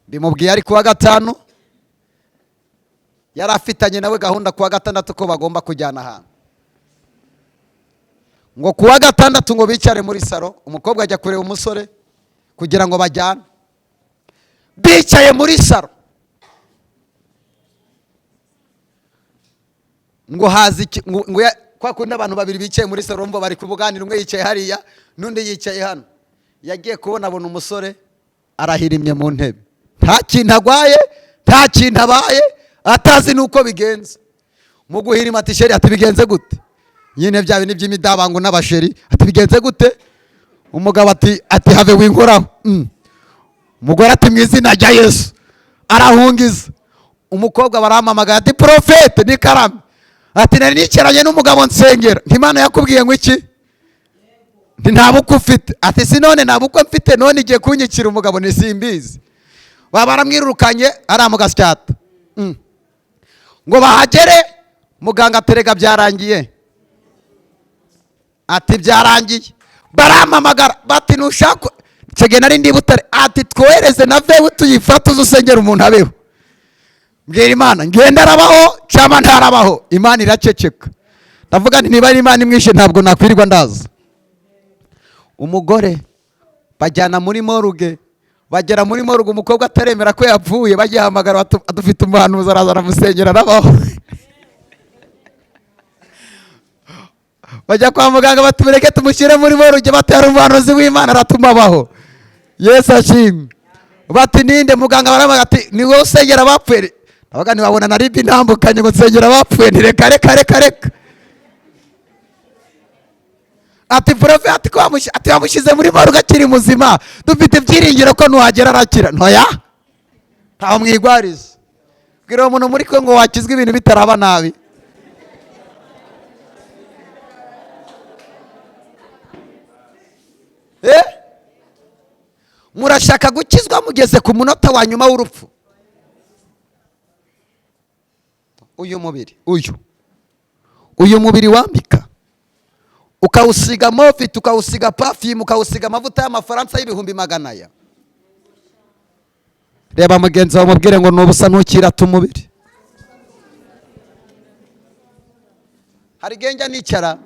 Bimubwiye ari kuwa gatanu, yari afitanye nawe gahunda kuwa gatandatu ko bagomba kujyana ahantu. Ngo kuwa gatandatu ngo bicare muri salo, umukobwa ajya kureba umusore kugira ngo bajyane. Bicaye muri salo, ngo haza iki, ngo kwa kundi abantu babiri bicaye muri salo, urumva bari kubuganira, umwe yicaye hariya n'undi yicaye hano. Yagiye kubona, abona umusore arahirimye mu ntebe, nta kintu agwaye, nta kintu abaye, atazi n'uko bigenze. Mu guhirima ati: "Chéri," ati: "Bigenze gute?" Nyine bya bintu by'imidabango n'abachéri. Ati: "Bigenze gute?" Umugabo ati: "Have, winkoraho." Umugore ati: "Mu izina rya Yesu." Arahungiza. Umukobwa barampamagaye ati: "Prophète, ni karame." Ati: "Nari nicaranye n'umugabo nsengera." Ntimana yakubwiye ngo iki? Nti: "Nta bukwe ufite." Ati: "Si none nta bukwe mfite, none igiye kunyikira umugabo ni simbizi." Baba baramwirukanye ariya mu Gasyata. Ngo bahagere, muganga aterega byarangiye. Ati: "Byarangiye." Barampamagara bati: "Ntushaka nsege nari ndi Butare." Ati: "Twohereze na vewe tuyifate, uze usengera umuntu abeho." Mbwira Imana, ngenda arabaho cyangwa ntarabaho? Imana iraceceka. Ndavuga nti: "Niba ari Imana imwishe, ntabwo nakwirirwa ndaza." Umugore bajyana muri morgue. Bagera muri morgue, umukobwa ataremera ko yapfuye. Bagihamagara dufite umuhanuzi, araza aramusengera, arabaho. Bajya kwa muganga, batumureke tumushyire muri morgue, batera umuhanuzi w'Imana aratuma abaho. Yesu ashimwe. Bati: "Ninde?" Muganga baravuga ati: "Ni wowe usengera abapfuye?" Ndavuga ntibabona na ribi ntambukanye ngo nsengera abapfuye. Ntireka, reka, reka, reka. Ati: "Prophète," ati, ko ati: "Bamushyize muri morgue akiri muzima, dufite ibyiringiro ko nuhagera arakira." Ntoya, ntaho mwigwariza. Bwira uwo muntu muri ko ngo wakizwa ibintu bitaraba nabi. Murashaka gukizwa mugeze ku munota wa nyuma w'urupfu. Uyu mubiri, uyu mubiri wambika, ukawusiga mofiti, ukawusiga perfume, ukawusiga amavuta y'amafaransa y'ibihumbi magana aya. Reba mugenzi wawe, mubwire ngo nubusa, ntukirate umubiri. Hari igihe njya nicara,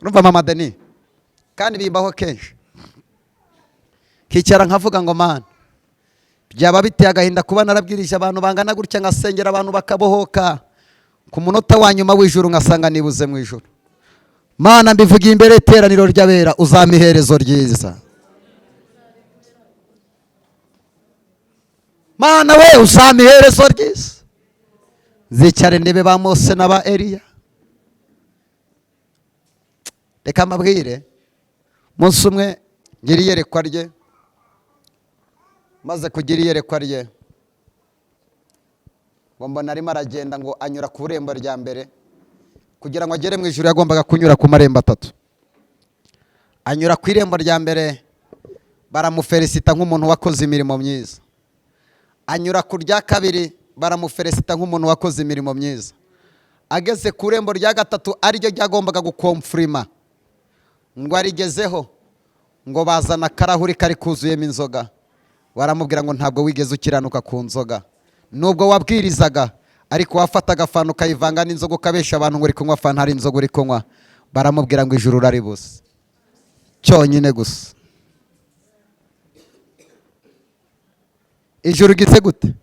urumva mama Deni, kandi bimbaho kenshi, kicara nkavuga ngo: "Mana, byaba biteye agahinda kuba narabwirije abantu bangana gutya, ngasengera abantu bakabohoka, ku munota wa nyuma w'ijuru ngasanga nibuze mu ijuru." Mana, mbivugiye imbere y'iteraniro ry'abera, uzampa iherezo ryiza. Mana we, uzampa iherezo ryiza, nzicare ndebe ba Mose n'aba Eliya. Reka mbabwire, umunsi umwe ngira iyerekwa rye. Maze kugira iyerekwa rye, ngo mbona arimo aragenda, ngo anyura ku irembo rya mbere. Kugira ngo agere mu ijuru yagombaga kunyura ku marembo atatu. Anyura ku irembo rya mbere. Baramufelicita nk'umuntu wakoze imirimo myiza. Anyura ku rya kabiri, baramufelicita nk'umuntu wakoze imirimo myiza. Ageze ku irembo rya gatatu, ariryo ryagombaga guconfirma ngo arigezeho, ngo bazana akarahuri kari kuzuyemo inzoga. Baramubwira ngo: "Ntabwo wigeze ukiranuka ku nzoga, nubwo wabwirizaga, ariko wafataga fanta ukayivanga n'inzoga, ukabesha abantu ngo uri kunywa fanta, hari inzoga uri kunywa." Baramubwira ngo: "Ijuru uraribuze cyonyine gusa." Ijuru gitse gute?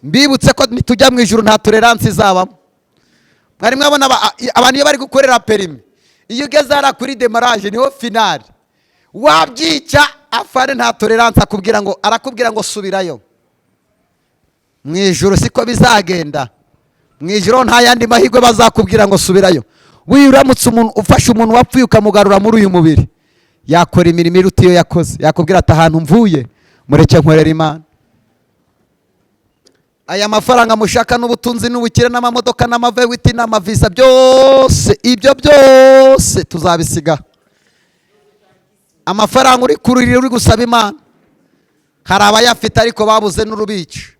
Mbibutse ko nitujya mu ijuru nta tolerance izabamo. Mwari mwabona abantu iyo bari gukorera permis, iyo ugeze hariya kuri démarrage, niho finale, wabyica afare, nta tolerance, akubwira ngo, arakubwira ngo subirayo. Mu ijuru siko bizagenda. Mu ijuru nta yandi mahirwe bazakubwira ngo subirayo. Wiyo uramutse umuntu ufashe umuntu wapfuye ukamugarura muri uyu mubiri, yakora imirimo iruta iyo yakoze. Yakubwira ati: "Ahantu mvuye, mureke nkorera Imana." Aya mafaranga mushaka n'ubutunzi n'ubukire n'amamodoka n'amavewiti n'amavisa, byose, ibyo byose tuzabisiga. Amafaranga uri kurira, uri gusaba Imana, hari abayafite ariko babuze n'urubica.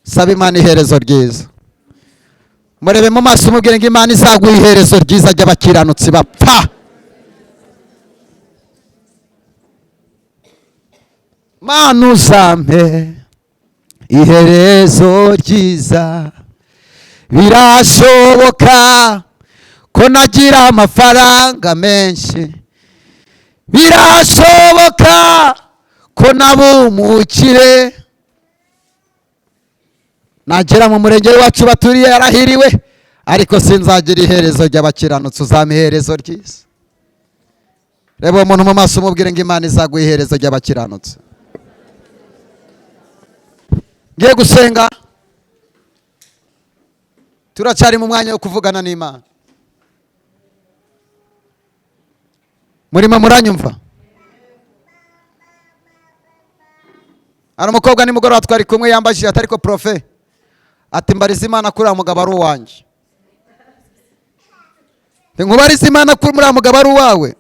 Saba Imana iherezo ryiza. Murebe mu maso, umubwire ngo: "Imana izaguha iherezo ryiza ry'abakiranutsi bapfa." Mana, uzampe iherezo ryiza. Birashoboka ko nagira amafaranga menshi, birashoboka ko naba umukire, nagera mu murenge wacu baturiye yarahiriwe, ariko sinzagira iherezo ry'abakiranutsi. Uzampa iherezo ryiza. Reba uwo muntu mu maso, umubwire ngo: "Imana izaguha iherezo ry'abakiranutsi." Ngiye gusenga. Turacyari mu mwanya wo kuvugana n'Imana. Murimo muranyumva? Hari umukobwa nimugoroba twari kumwe, yambajije ati: "Ariko prophet," ati, "mbariza Imana kuri uriya mugabo ari uwanjye." Nkubarize Imana kuri uriya mugabo ari uwawe?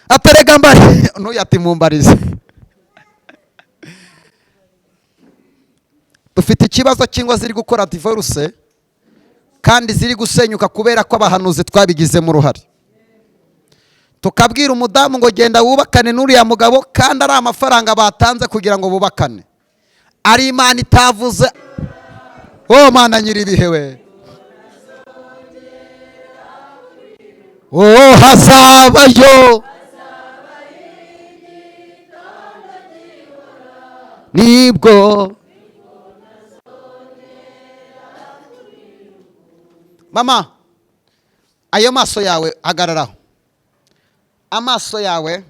Atarega mbari ntuyu, ati: "Mumbarize." Dufite ikibazo cy'ingo ziri gukora divorce kandi ziri gusenyuka kubera ko abahanuzi twabigizemo uruhare, tukabwira umudamu ngo: "Genda wubakane n'uriya mugabo," kandi ari amafaranga batanze kugira ngo bubakane, ari Imana itavuze. Oh Mana nyir'ibihe we, oh, hazabayo nibwo. Mama, ayo maso yawe, hagararaho amaso yawe.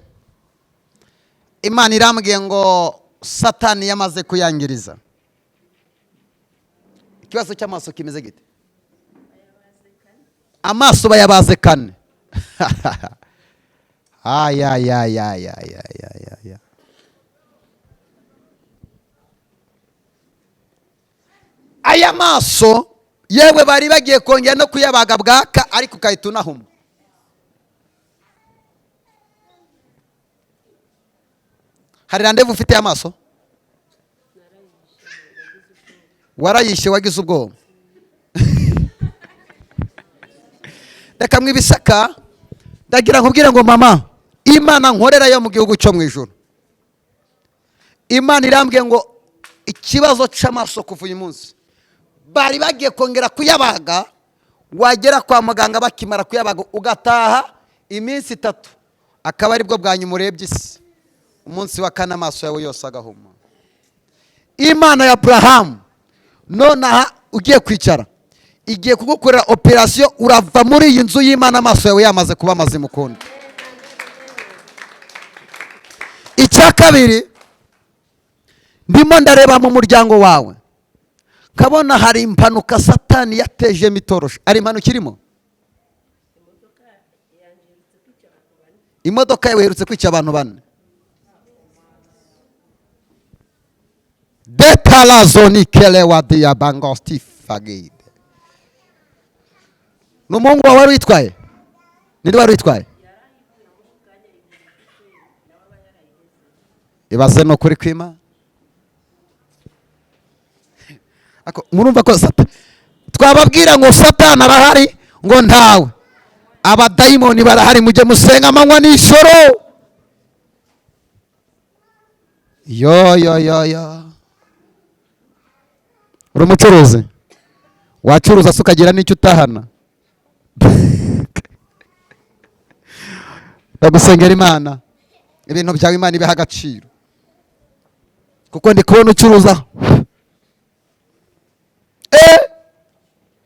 Imana irambwiye ngo Satani yamaze kuyangiriza. Ikibazo cy'amaso kimeze gite? Amaso bayabaze kane. Ayayayayayayaya, aya maso yewe, bari bagiye kongera no kuyabaga bwaka, ariko ugahita unahuma. Hari rendez-vous ufite y'amaso? Warayishe, wagize ubwoba. Reka mwibisaka. Ndagira nkubwire ngo mama, Imana nkorera yo mu gihugu cyo mu ijuru, Imana irambwiye ngo ikibazo cy'amaso, kuva uyu munsi, bari bagiye kongera kuyabaga, wagera kwa muganga bakimara kuyabaga ugataha, iminsi 3 akaba aribwo bwa nyuma urebye isi, umunsi wa kane amaso yawe yose agahuma. Imana ya Aburahamu nonaha ugiye kwicara igiye kugukorera operasiyo. Urava muri iyi nzu y'Imana amaso yawe yamaze kuba mazima ukundi. Icya kabiri, ndimo ndareba mu muryango wawe nkabona hari impanuka Satani yatejemo itorosho. Hari impanuka irimo? Imodoka yawe iherutse kwica abantu bane. Detalazoni diabangostifagide. Ni umuhungu wawe wari witwaye? Ninde wari witwaye? Ibaze no kuri kwima. Ako murumva ko twababwira ngo Satani arahari ngo ntawe. Abadayimoni barahari, mujye musenga amanywa n'ijoro. Yo yo yo yo. Uri umucuruzi? Wacuruza se ukagira n'icyo utahana? Ndagusengera Imana, ibintu byawe Imana ibiha agaciro, kuko ndi kubona ucuruza.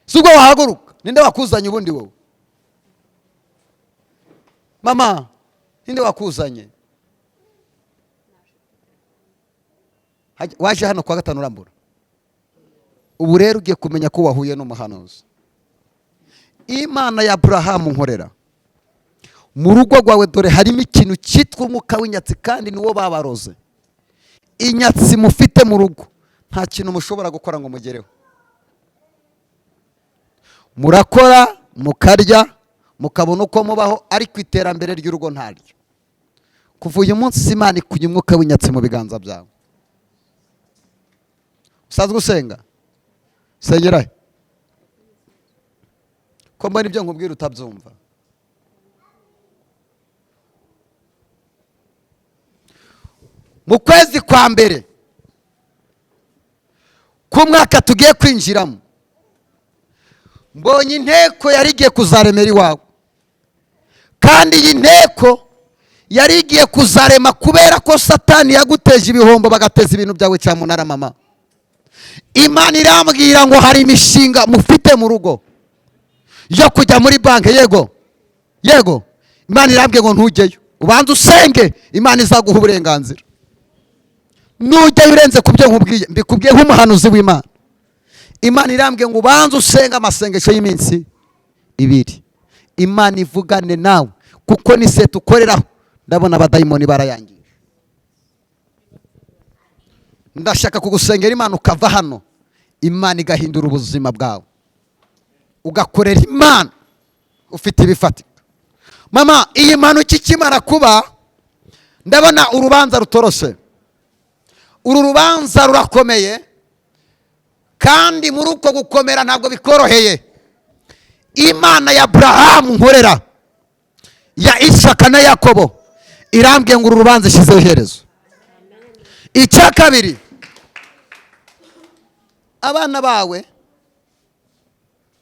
Si ubwo wahaguruka, ninde wakuzanye ubundi wowe? Mama, ninde wakuzanye? Waje hano kwa gatanu urambura. Ubu rero ugiye kumenya ko wahuye n'umuhanuzi. Imana ya Abrahamu nkorera mu rugo rwawe, dore harimo ikintu cyitwa umwuka w'inyatsi, kandi niwo babaroze. Inyatsi mufite mu rugo nta kintu mushobora gukora ngo mugereho. Murakora mukarya mukabona uko mubaho, ariko iterambere ry'urugo ntaryo. Kuva uyu munsi Imana ikuye umwuka w'inyatsi mu biganza byawe. Usanzwe usenga? Sengera he? Ko mbona ibyo nkubwira utabyumva. Mu kwezi kwa mbere k'umwaka tugiye kwinjiramo, mbonye inteko yari igiye kuzaremera iwawe. Kandi iyi nteko yari igiye kuzarema kubera ko Satani yaguteje ibihombo, bagateza ibintu byawe cyamunara. Mama, Imana irambwira ngo hari imishinga mufite mu rugo yo kujya muri banki. Yego yego, Imana irambwiye ngo ntujyeyo, ubanze usenge, Imana izaguha uburenganzira. Nujyayo urenze ku byo nkubwiye, mbikubwiye nk'umuhanuzi w'Imana. Imana irambwiye ngo ubanze usenge amasengesho y'iminsi ibiri, Imana ivugane nawe, kuko ni se tukoreraho. Ndabona abadayimoni barayangije. Ndashaka kugusengera Imana ukava hano, Imana igahindura ubuzima bwawe, ugakorera Imana ufite ibifatika. Mama, iyi mpanuka ikimara kuba, ndabona urubanza rutoroshe. Uru rubanza rurakomeye, kandi muri uko gukomera ntabwo bikoroheye. Imana ya Abrahamu nkorera, ya Isaka na Yakobo, irambwiye ngo uru rubanza ishyizeho iherezo. Icya kabiri, abana bawe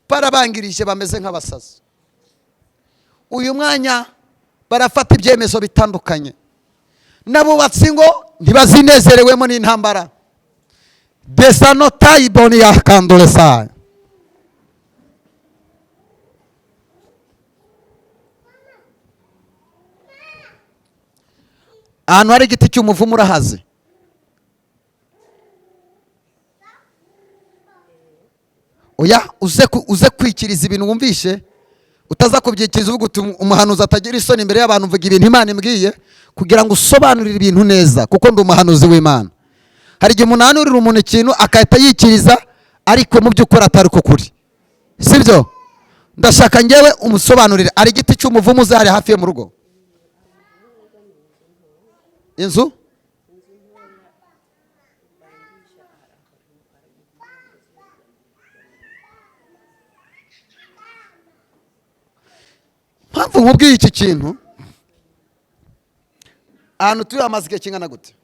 barabangirije, bameze nk'abasazi. Uyu mwanya barafata ibyemezo bitandukanye, n'abubatsi ngo ntibazinezerewemo n'intambara. Desano tayiboni ya kandolesa. Ahantu hari igiti cy'umuvumo urahazi? Oya, uze kwikiriza ibintu wumvishe, utaza kubyikiriza uvuga uti umuhanuzi atagira isoni imbere y'abantu, mvuga ibintu Imana imbwiye, kugira ngo usobanurire ibintu neza, kuko ndi umuhanuzi w'Imana. Hari igihe umuntu ahanurira umuntu ikintu akahita yikiriza, ariko mu by'ukuri atari ko kuri, sibyo? Ndashaka ngewe umusobanurire. Hari igiti cy'umuvumo uzari hafi yo mu rugo? Inzu? Mpamvu nkubwiye iki kintu, ahantu turi hamaze igihe kingana gute?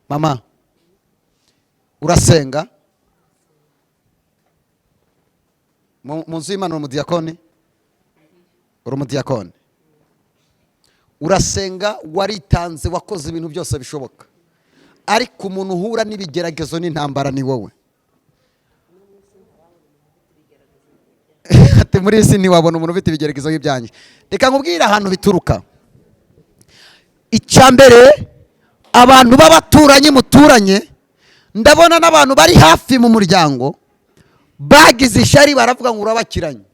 Mama, urasenga mu nzu y'Imana? Uri umudiyakoni? Uri umudiyakoni, urasenga, waritanze, wakoze ibintu byose bishoboka, ariko umuntu uhura n'ibigeragezo n'intambara ni wowe. Ati muri isi ntiwabona umuntu ufite ibigeragezo nk'ibyanjye. Reka nkubwire ahantu bituruka. Icya mbere, abantu b'abaturanyi muturanye, ndabona n'abantu bari hafi mu muryango bagize ishyari, baravuga ngo urabakiranye.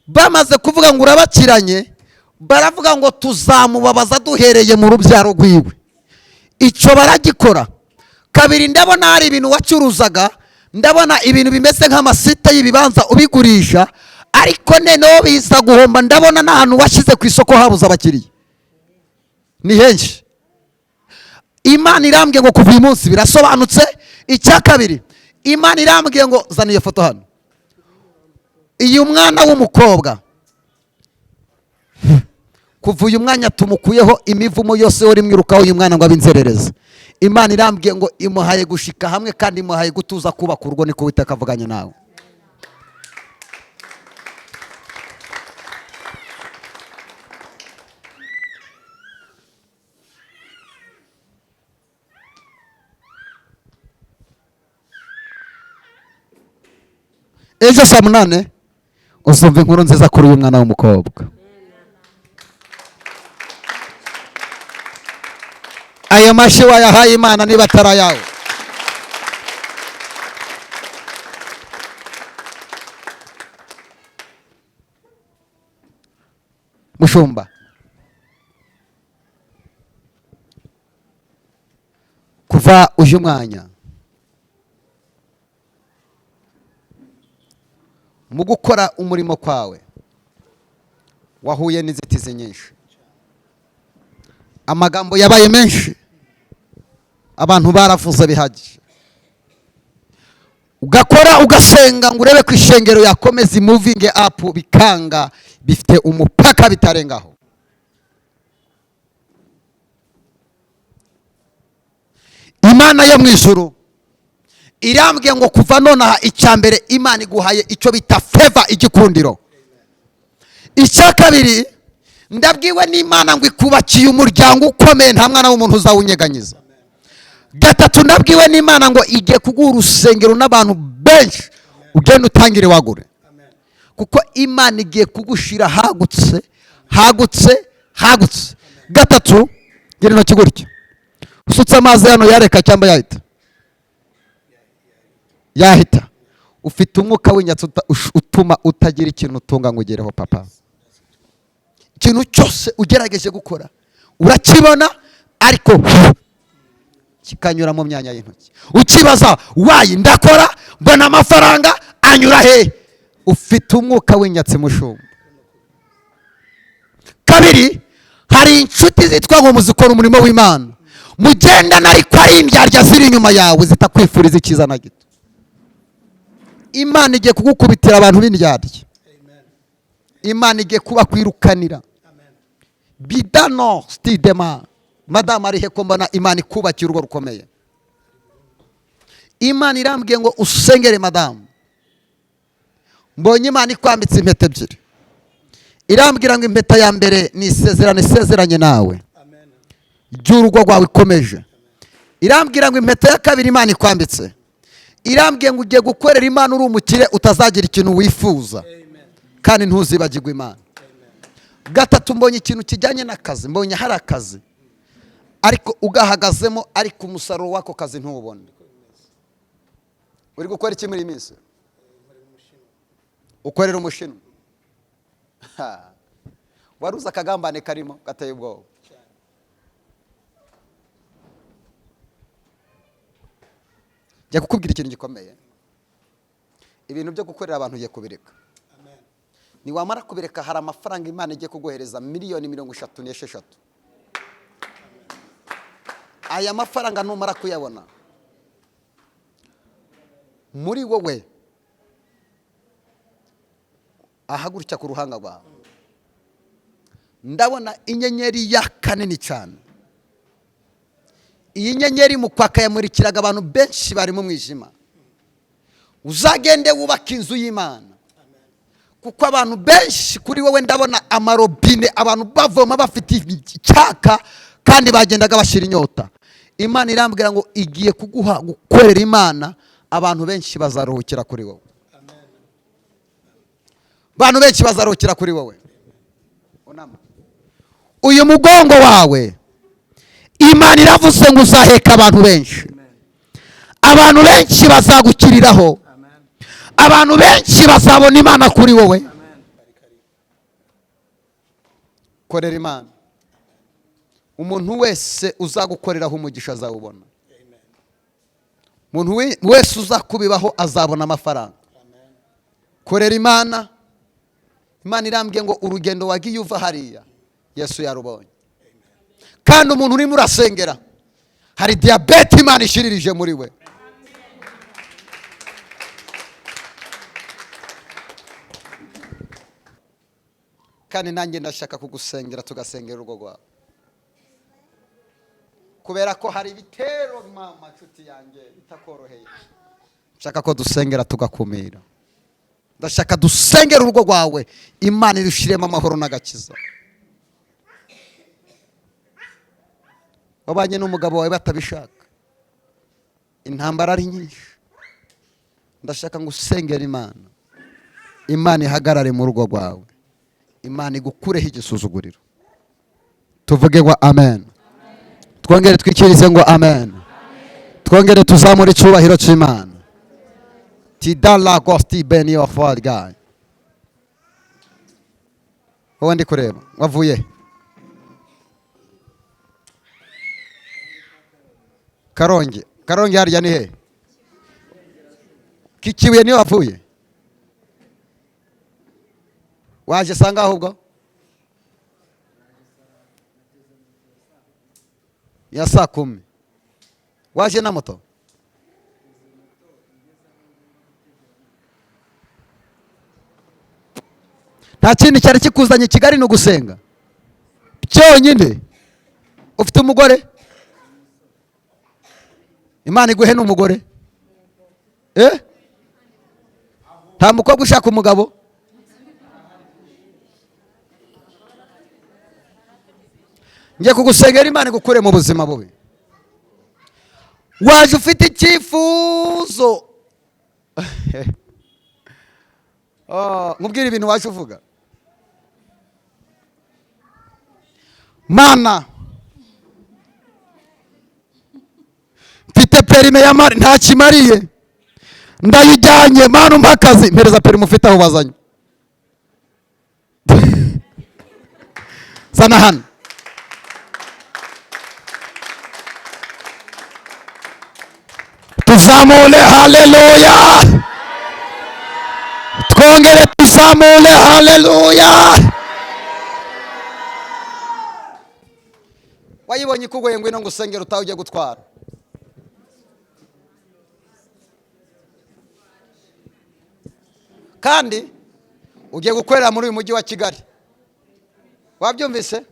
Bamaze kuvuga ngo urabakiranye, baravuga ngo tuzamubabaza duhereye mu rubyaro rwiwe. Icyo baragikora. Kabiri, ndabona hari ibintu wacuruzaga, ndabona ibintu bimeze nk'amasite y'ibibanza ubigurisha, Ariko noneho biza guhomba, ndabona n'ahantu washyize ku isoko habuze abakiriya ni henshi. Imana irambwiye ngo kuva uyu munsi birasobanutse. Icya kabiri, Imana irambwiye ngo zana iyo foto hano. Uyu mwana w'umukobwa kuva uyu mwanya tumukuyeho imivumo yose uri mwirukaho uyu mwana ngo abe inzererezi. Imana irambwiye ngo imuhaye gushika hamwe kandi imuhaye gutuza kubaka urugo, niko Uwiteka avuganye nawe. Ejo saa 8 uzumva inkuru nziza kuri uyu mwana w'umukobwa. Ayo mashyi wayahaye Imana niba atari ayawe. Mushumba, kuva uyu mwanya mu gukora umurimo kwawe wahuye n'inzitizi nyinshi, amagambo yabaye menshi, abantu baravuze bihagije, ugakora ugasenga ngo urebe ko ishengero yakomeza moving up, bikanga, bifite umupaka bitarengaho. Imana yo mu ijuru irambwiye ngo kuva nonaha icya mbere Imana iguhaye icyo bita favor, igikundiro. Icya kabiri, ndabwiwe n'Imana ngo ikubakiye umuryango ukomeye, nta mwana w'umuntu uzawunyeganyiza. Gatatu, ndabwiwe n'Imana ngo igiye kuguha urusengero n'abantu benshi, ugende utangire wagure, kuko Imana igiye kugushira hagutse hagutse hagutse. Gatatu, gira intoki gutya, usutse amazi hano yareka cyangwa yahita? Yahita. Ufite umwuka w'inyatsi utuma utagira ikintu utunga ngo ugereho papa. Ikintu cyose ugerageje gukora urakibona, ariko kikanyura mu myanya y'intoki. Ukibaza wayi ndakora mbona amafaranga anyura he? Ufite umwuka w'inyatsi mushumba. Kabiri, hari inshuti zitwa ngo muzikora umurimo w'Imana, mugendana ariko ari indyarya ziri inyuma yawe zitakwifuriza icyiza na gito. Imana igiye kugukubitira abantu b'indyarya. Imana igiye kubakwirukanira. Bidano stidema. Madamu ari he ko mbona Imana ikubakiye urugo rukomeye? Imana irambwiye ngo usengere madamu. Mbonye Imana ikwambitse impeta ebyiri. Irambwira ngo impeta ya mbere ni isezerano isezeranye nawe ry'urugo rwawe ikomeje. Irambwira ngo impeta ya kabiri Imana ikwambitse, irambwiye ngo ugiye gukorera Imana uri umukire, utazagira ikintu wifuza kandi ntuzibagirwe Imana. Gatatu, mbonye ikintu kijyanye n'akazi, mbonye hari akazi ariko ugahagazemo, ariko umusaruro w'ako kazi ntuwubone. Uri gukora iki muri iyi minsi? Ukorera umushinwa. Wari uzi akagambane karimo gateye ubwoba. Njya kukubwira ikintu gikomeye. Ibintu byo gukorera abantu ugiye kubireka. Niwamara kubireka hari amafaranga Imana igiye kuguhereza 36 miliyoni. Aya mafaranga numara kuyabona muri wowe ahagurutya ku ruhanga rwawe, ndabona inyenyeri yaka nini cyane. Iyi nyenyeri mu kwaka yamurikiraga abantu benshi bari mu mwijima. Uzagende wubaka inzu y'Imana, kuko abantu benshi kuri wowe ndabona amarobine, abantu bavoma bafite icyaka kandi bagendaga bashira inyota. Imana irambwira ngo igiye kuguha gukorera Imana, abantu benshi bazaruhukira kuri wowe. Abantu benshi bazaruhukira kuri wowe. Uyu mugongo wawe Imana iravuze ngo uzaheka abantu benshi. Abantu benshi bazagukiriraho. Abantu benshi bazabona Imana kuri wowe. Korera Imana. Umuntu wese uzagukoreraho umugisha azawubona. Umuntu wese uzakubibaho azabona amafaranga. Korera Imana. Imana irambwiye ngo urugendo wagiye uva hariya Yesu yarubonye. Kandi umuntu urimo urasengera hari diyabete Imana ishiririje muri we. Kandi nanjye ndashaka kugusengera, tugasengera urugo rwawe, kubera ko hari ibitero mama nshuti yanjye bitakoroheye. Nshaka ko dusengera tugakumira. Ndashaka dusengera urugo rwawe, Imana irushiremo amahoro n'agakiza. Wabanye n'umugabo wawe batabishaka, intambara ari nyinshi. Ndashaka ngo usengere Imana, Imana ihagarare mu rugo rwawe, Imana igukureho igisuzuguriro. Tuvuge ngo amen. Twongere twikirize ngo amen. Twongere tuzamure icyubahiro cy'Imana. Tidala gosti beni of God. Wowe ndi kureba wavuye Karongi. Karongi harya ni he? Kikibuye niyo wavuye? Waje sanga ahubwo ya saa 10. Waje na moto? Nta kindi cyari kikuzanye Kigali ni ugusenga cyonyine. Ufite umugore? Imana iguhe n'umugore. Nta mukobwa ushaka umugabo? Ngiye kugusengera Imana igukure mu buzima bubi. Waje ufite icyifuzo. Nkubwire ibintu waje uvuga. Mana, mfite perime ya mari nta kimariye, ndayijyanye. Mana umpa akazi. Mpereza perime ufite aho bazanye. Zana hano. Tuzamure haleluya. Twongere tuzamure haleluya. Wayibonye ikugoye ngwino ngusengera utaha ujye gutwara. Kandi ugiye gukorera muri uyu mujyi wa Kigali. Wabyumvise?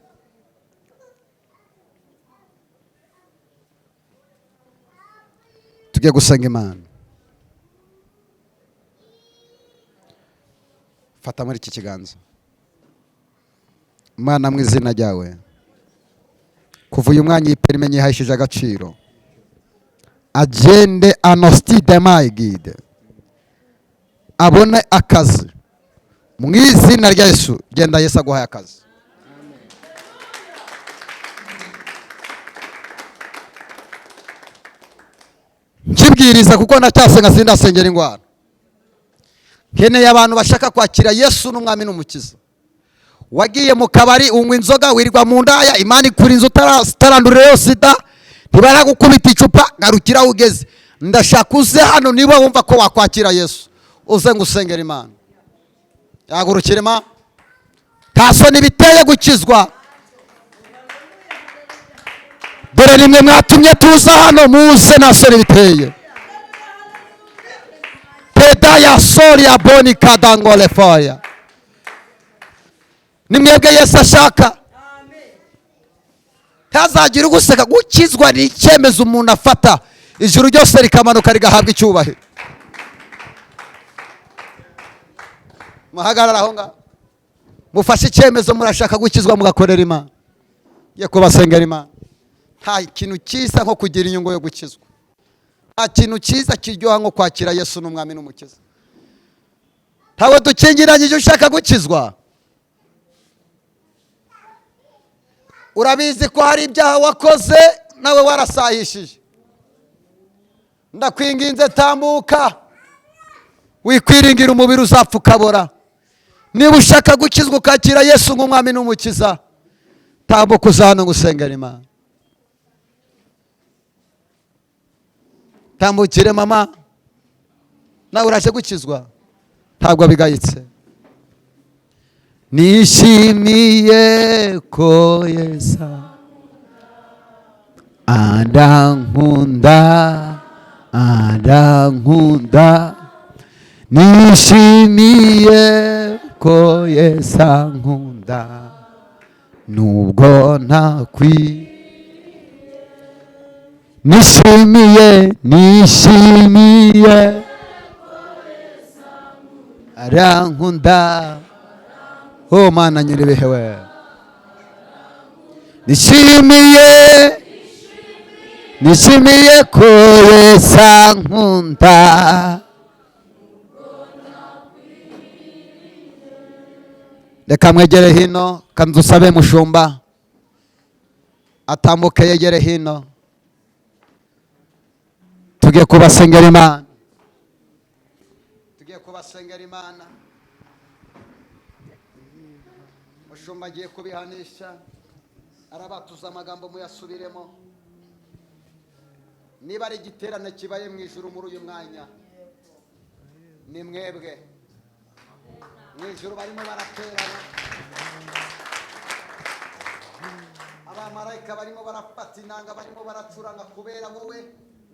Tugiye gusenga Imana. Fata muri iki kiganza. Imana mu izina ryawe, kuva uyu mwanya iyi perime nyihayishije agaciro. Agende anosti de my guide, abone akazi mu izina rya Yesu. Genda, Yesu aguhaye akazi. Nkibwiriza kuko ndacyasenga, sindasengera indwara. Nkeneye abantu bashaka kwakira Yesu n'umwami n'umukiza. Wagiye mu kabari unywa inzoga, wirirwa mu ndaya, Imana ikurinze utarandurira sida, ntibaragukubita icupa, garukira aho ugeze. Ndashaka uze hano niba wumva ko wakwakira Yesu, uze ngo usengere Imana. Yagurukire ma nta soni biteye gukizwa. Dore nimwe mwatumye tuza hano, muze nta soni biteye. Peda ya sori ya boni kadangole faya. Ni mwebwe Yesu ashaka. Ntazagira uguseka. Gukizwa ni icyemezo umuntu afata, ijuru ryose rikamanuka rigahabwa icyubahiro. Muhagarara aho ngaho, mufashe icyemezo, murashaka gukizwa mugakorera Imana. Ye kubasengera Imana. Nta kintu cyiza nko kugira inyungu yo gukizwa. Nta kintu cyiza kiryoha nko kwakira Yesu n'umwami n'umukiza. Ntawe dukingiranyije ushaka gukizwa. Urabizi ko hari ibyaha wakoze nawe warasahishije. Ndakwinginze tambuka, wikwiringira umubiri uzapfa ukabora. Niba ushaka gukizwa ukakira Yesu nk'umwami n'umukiza, tambuka uza hano ngusengera Imana. Tambukire mama, nawe uraje gukizwa, ntabwo bigayitse. Nishimiye ko Yesu arankunda, arankunda. Nishimiye ko Yesu ankunda, nubwo ntakwi. Nishimiye, nishimiye arankunda. Oh Mana nyiribihe we, nishimiye, nishimiye ko Yesu ankunda. Reka mwegere hino, kandusabe mushumba atambuke yegere hino, tugiye kubasengera Imana, tugiye kubasengera Imana. Mushumba agiye kubihanisha, arabatuza amagambo muyasubiremo. Niba ari igiterane kibaye mu ijuru muri uyu mwanya, ni mwebwe mu ijuru barimo baraterana, abamarayika barimo barafata inanga, barimo baracuranga kubera wowe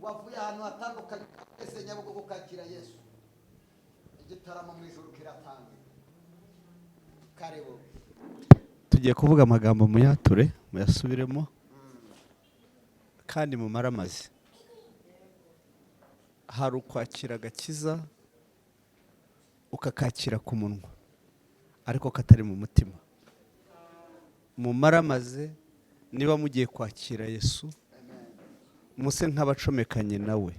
wavuye ahantu hatandukanye twese Nyabugogo ukakira Yesu. Igitaramo mu ijuru kiratangira. Karibu. Tugiye kuvuga amagambo muyature, muyasubiremo kandi mumare amazi. Hari ukwakira agakiza ukakakira ku munwa ariko katari mu mutima. Mumare amaze, niba mugiye kwakira Yesu muse nk'abacomekanye nawe.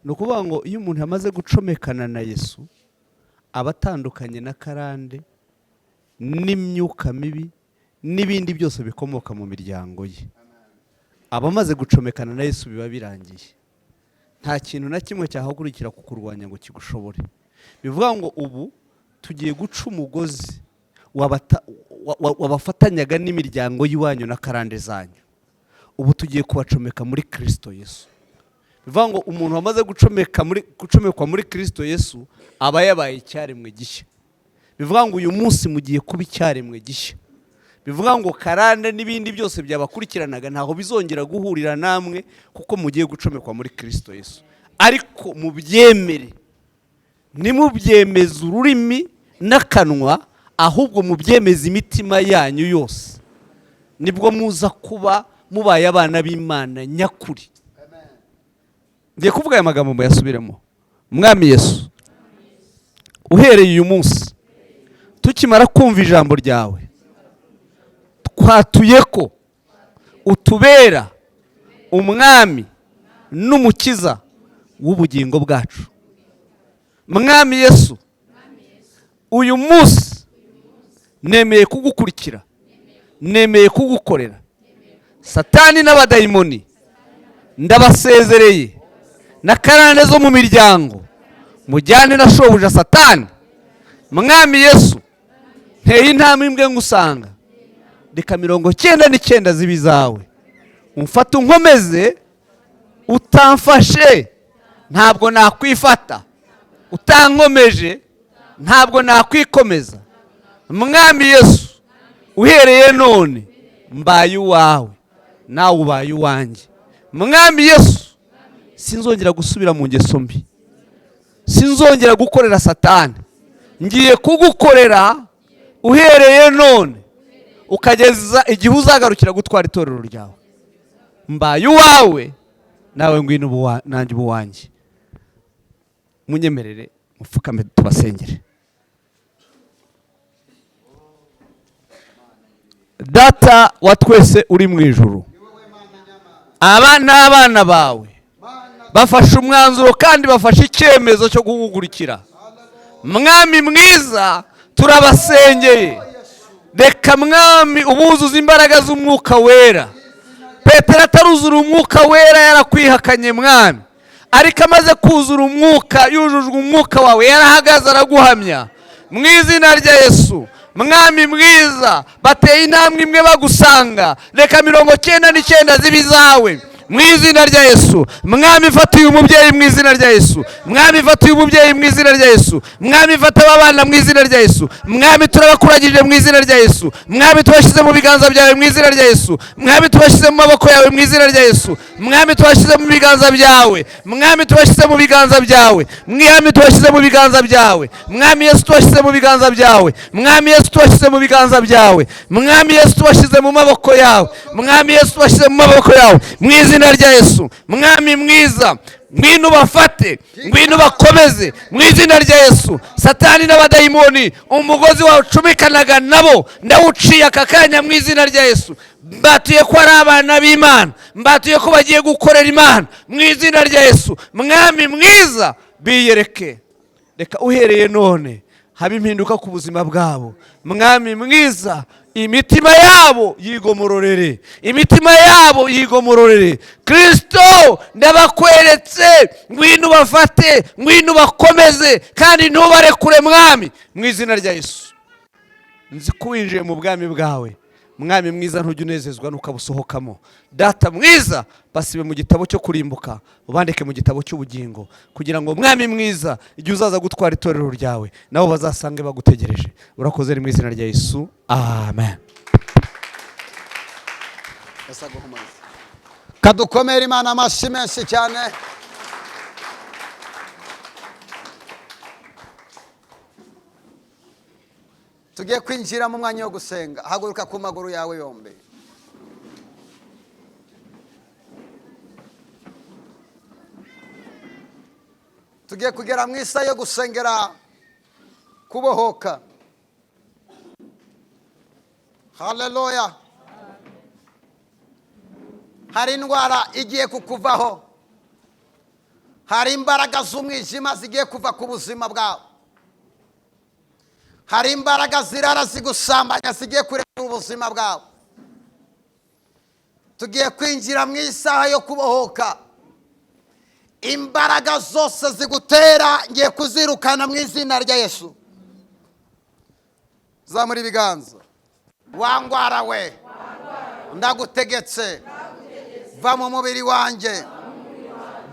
Ni ukuvuga ngo iyo umuntu amaze gucomekana na Yesu aba atandukanye na karande n'imyuka mibi n'ibindi byose bikomoka mu miryango ye. Aba amaze gucomekana na Yesu biba birangiye, nta kintu na kimwe cyahagurukira kukurwanya ngo kigushobore. Bivuga ngo ubu tugiye guca umugozi wabafatanyaga n'imiryango y'iwanyu na karande zanyu. Ubu tugiye kubacomeka muri Kristo Yesu. Bivuga ngo umuntu wamaze gucomekwa muri Kristo Yesu aba yabaye icyaremwe gishya. Bivuga ngo uyu munsi mugiye kuba icyaremwe gishya. Bivuga ngo karande n'ibindi byose byabakurikiranaga ntaho bizongera guhurira namwe kuko mugiye gucomekwa muri Kristo Yesu. Ariko mubyemere, ntimubyemeze ururimi n'akanwa, ahubwo mubyemeze imitima yanyu yose, nibwo muza kuba mubaye abana b'Imana nyakuri. Ngiye kuvuga aya magambo muyasubiremo. Mwami Yesu, uhereye uyu munsi tukimara kumva ijambo ryawe, twatuye ko utubera umwami n'umukiza w'ubugingo bwacu. Mwami Yesu, uyu munsi nemeye kugukurikira, nemeye kugukorera. Satani n'abadayimoni ndabasezereye, na karande zo mu miryango mujyane na shobuja Satani. Mwami Yesu, nteye intambwe imbwe ngusanga, reka 99 zibe izawe. Umfate unkomeze, utamfashe ntabwo nakwifata, utankomeje ntabwo nakwikomeza. Mwami Yesu, uhereye none mbaye uwawe, nawe ubaye uwanjye. Mwami Yesu, sinzongera gusubira mu ngeso mbi, sinzongera gukorera Satani, ngiye kugukorera uhereye none ukageza igihe uzagarukira gutwara itorero ryawe. Mbaye uwawe, nawe ngwino nanjye uwanjye. Munyemerere mupfukame tubasengere. Data wa twese uri mu ijuru, aba n'abana bawe bafashe umwanzuro kandi bafashe icyemezo cyo kugukurikira. Mwami mwiza, turabasengeye, reka Mwami ubuzuze imbaraga z'umwuka wera. Petero ataruzura umwuka wera yarakwihakanye Mwami, ariko amaze kuzura umwuka, yujujwe umwuka wawe, yarahagaze araguhamya. Mu izina rya Yesu, Mwami mwiza, bateye intambwe imwe bagusanga, reka 99 zibe izawe. Mu izina rya Yesu. Mwami, fata uyu mubyeyi mu izina rya Yesu. Mwami, fata uyu mubyeyi mu izina rya Yesu. Mwami, fata aba bana mu izina rya Yesu. Mwami, turabakuragije mu izina rya Yesu. Mwami, tubashyize mu biganza byawe mu izina rya Yesu. Mwami, tubashyize mu maboko yawe mu izina rya Yesu. Mwami, tubashyize mu biganza byawe. Mwami, tubashyize mu biganza byawe. Mwami, tubashyize mu biganza byawe. Mwami Yesu, tubashyize mu biganza byawe. Mwami Yesu, tubashyize mu biganza byawe. Mwami Yesu, tubashyize mu maboko yawe. Mwami Yesu, tubashyize mu maboko yawe mu izina rya Yesu. Mwami mwiza, ngwino bafate, ngwino bakomeze mu izina rya Yesu. Satani n'abadayimoni, umugozi wawe ucumikanaga nabo ndawuciye aka kanya mu izina rya Yesu. Mbatuye ko ari abana b'Imana, mbatuye ko bagiye gukorera Imana mu izina rya Yesu. Mwami mwiza, biyereke, reka uhereye none habe impinduka ku buzima bwabo. Mwami mwiza, imitima yabo yigomororere, imitima yabo yigomororere. Kristo, ndabakweretse, ngwino bafate, ngwino bakomeze, kandi ntubarekure Mwami, mu izina rya Yesu. Nzi ko winjiye mu bwami bwawe. Mwami mwiza, ntujya unezezwa n'ukabusohokamo. Data mwiza, basibe mu gitabo cyo kurimbuka, ubandike mu gitabo cy'ubugingo, kugira ngo Mwami mwiza, igihe uzaza gutwara itorero ryawe, nabo bazasange bagutegereje. Urakoze, mu izina rya Yesu, amen. Kadukomere Imana amashyi menshi cyane. Tugiye kwinjira mu mwanya wo gusenga. Haguruka ku maguru yawe yombi. Tugiye kugera mu isaha yo gusengera kubohoka. Haleluya. Hari indwara igiye kukuvaho, hari imbaraga z'umwijima zigiye kuva ku buzima bwawe, hari imbaraga zirara zigusambanya zigiye kurekura ubuzima bwawe. Tugiye kwinjira mu isaha yo kubohoka. Imbaraga zose zigutera ngiye kuzirukana mu izina rya Yesu. Zamura ibiganza. Wangwara we, ndagutegetse, va mu mubiri wanjye.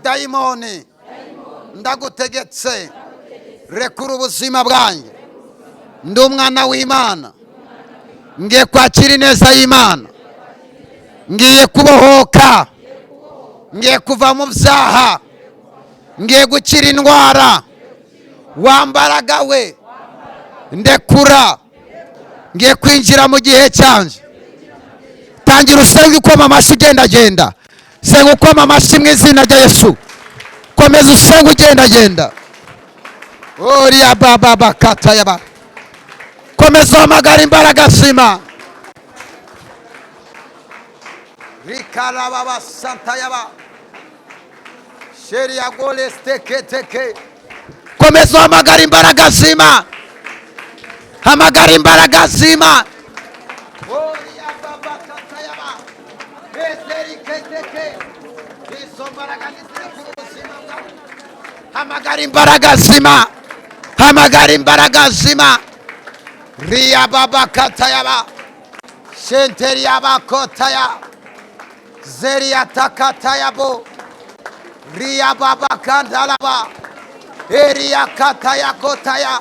Dayimoni, ndagutegetse, rekura ubuzima bwanjye. Ndi umwana w'Imana, ngiye kwakira ineza y'Imana, ngiye kubohoka, ngiye kuva mu byaha, ngiye gukira indwara. Wambaraga we, ndekura, ngiye kwinjira mu gihe cyanjye. Tangira usenge ukoma amashyi ugendagenda. Senga ukoma amashyi mu izina rya Yesu. Komeza usenge ugendagenda. Oriya baba bakata yaba. Komeza uhamagara imbaraga z'Imana. Rikarababa santa yaba. Sheria gole steke teke. Komeza uhamagara imbaraga z'Imana. Hamagara imbaraga z'Imana. Oriya baba kata yaba. Bezeri keteke. Izo mbaraga nizire ku buzima bwawe. Hamagara imbaraga z'Imana. Hamagara imbaraga z'Imana. Ria baba katayaba. Shenteria bakotaya. Zeria takatayabo. Ria baba kandalaba. Eria kataya kotaya.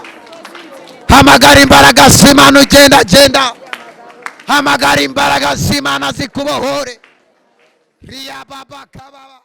Hamagara imbaraga z'Imana ugenda genda. Hamagara imbaraga z'Imana zikubohore. Ria baba kababa.